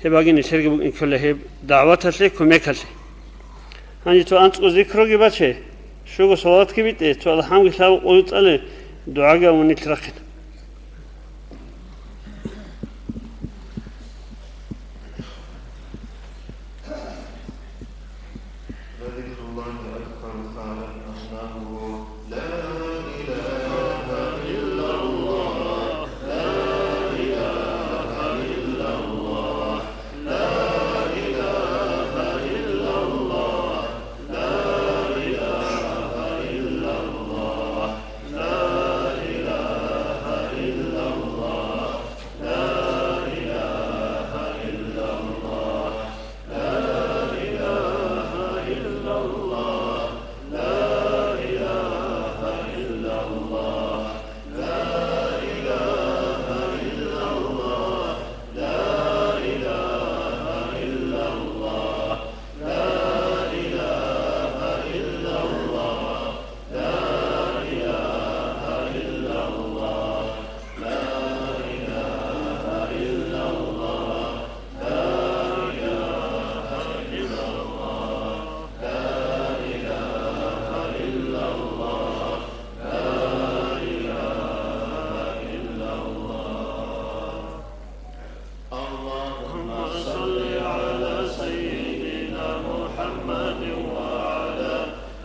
гьеб баги нилъерги букӀин ккола гьеб дагӀваталъе, кумекалъе. Гьанже цо анцӀго зикруги баче, щуго салаватги битӀе, цо алхӀамги лъабго къулги цӀале, дугӀаги гьабун нилъ рахъин. لذكر الله أكبر، فاعلم أنه لا إله إلا الله، لا إله إلا الله، لا إله إلا الله، لا إله إلا الله، لا إله إلا الله، لا إله إلا الله. لا إله إلا الله، لا إله إلا الله، لا إله إلا الله، لا إله إلا الله، لا إله إلا الله، لا إله إلا الله، لا إله إلا الله. اللهم صل على سيدنا محمد وعلى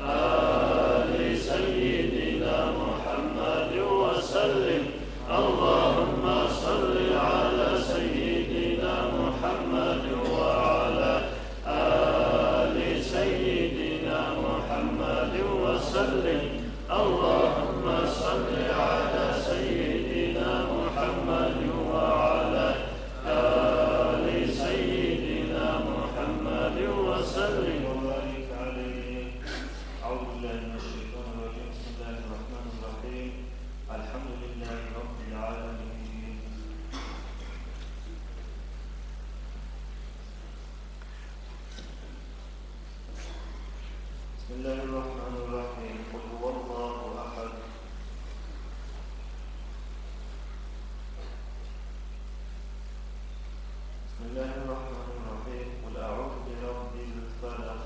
آل سيدنا محمد وسلم. اللهم صل على سيدنا محمد وعلى آل سيدنا محمد وسلم. اللهم صل على سيدنا محمد وعلى آل سيدنا محمد وسلم وبارك عليه. أعوذ بالله من الشيطان الرجيم. بسم الله الرحمن الرحيم. الحمد لله رب العالمين. بسم الله الرحمن الرحيم. قل هو الله أحد. بسم الله الرحمن الرحيم. قل أعوذ برب الفلق.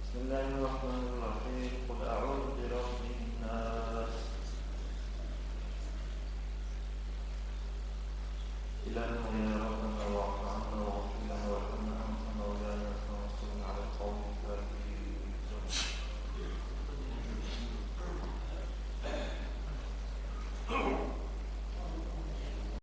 بسم الله الرحمن الرحيم. قل أعوذ برب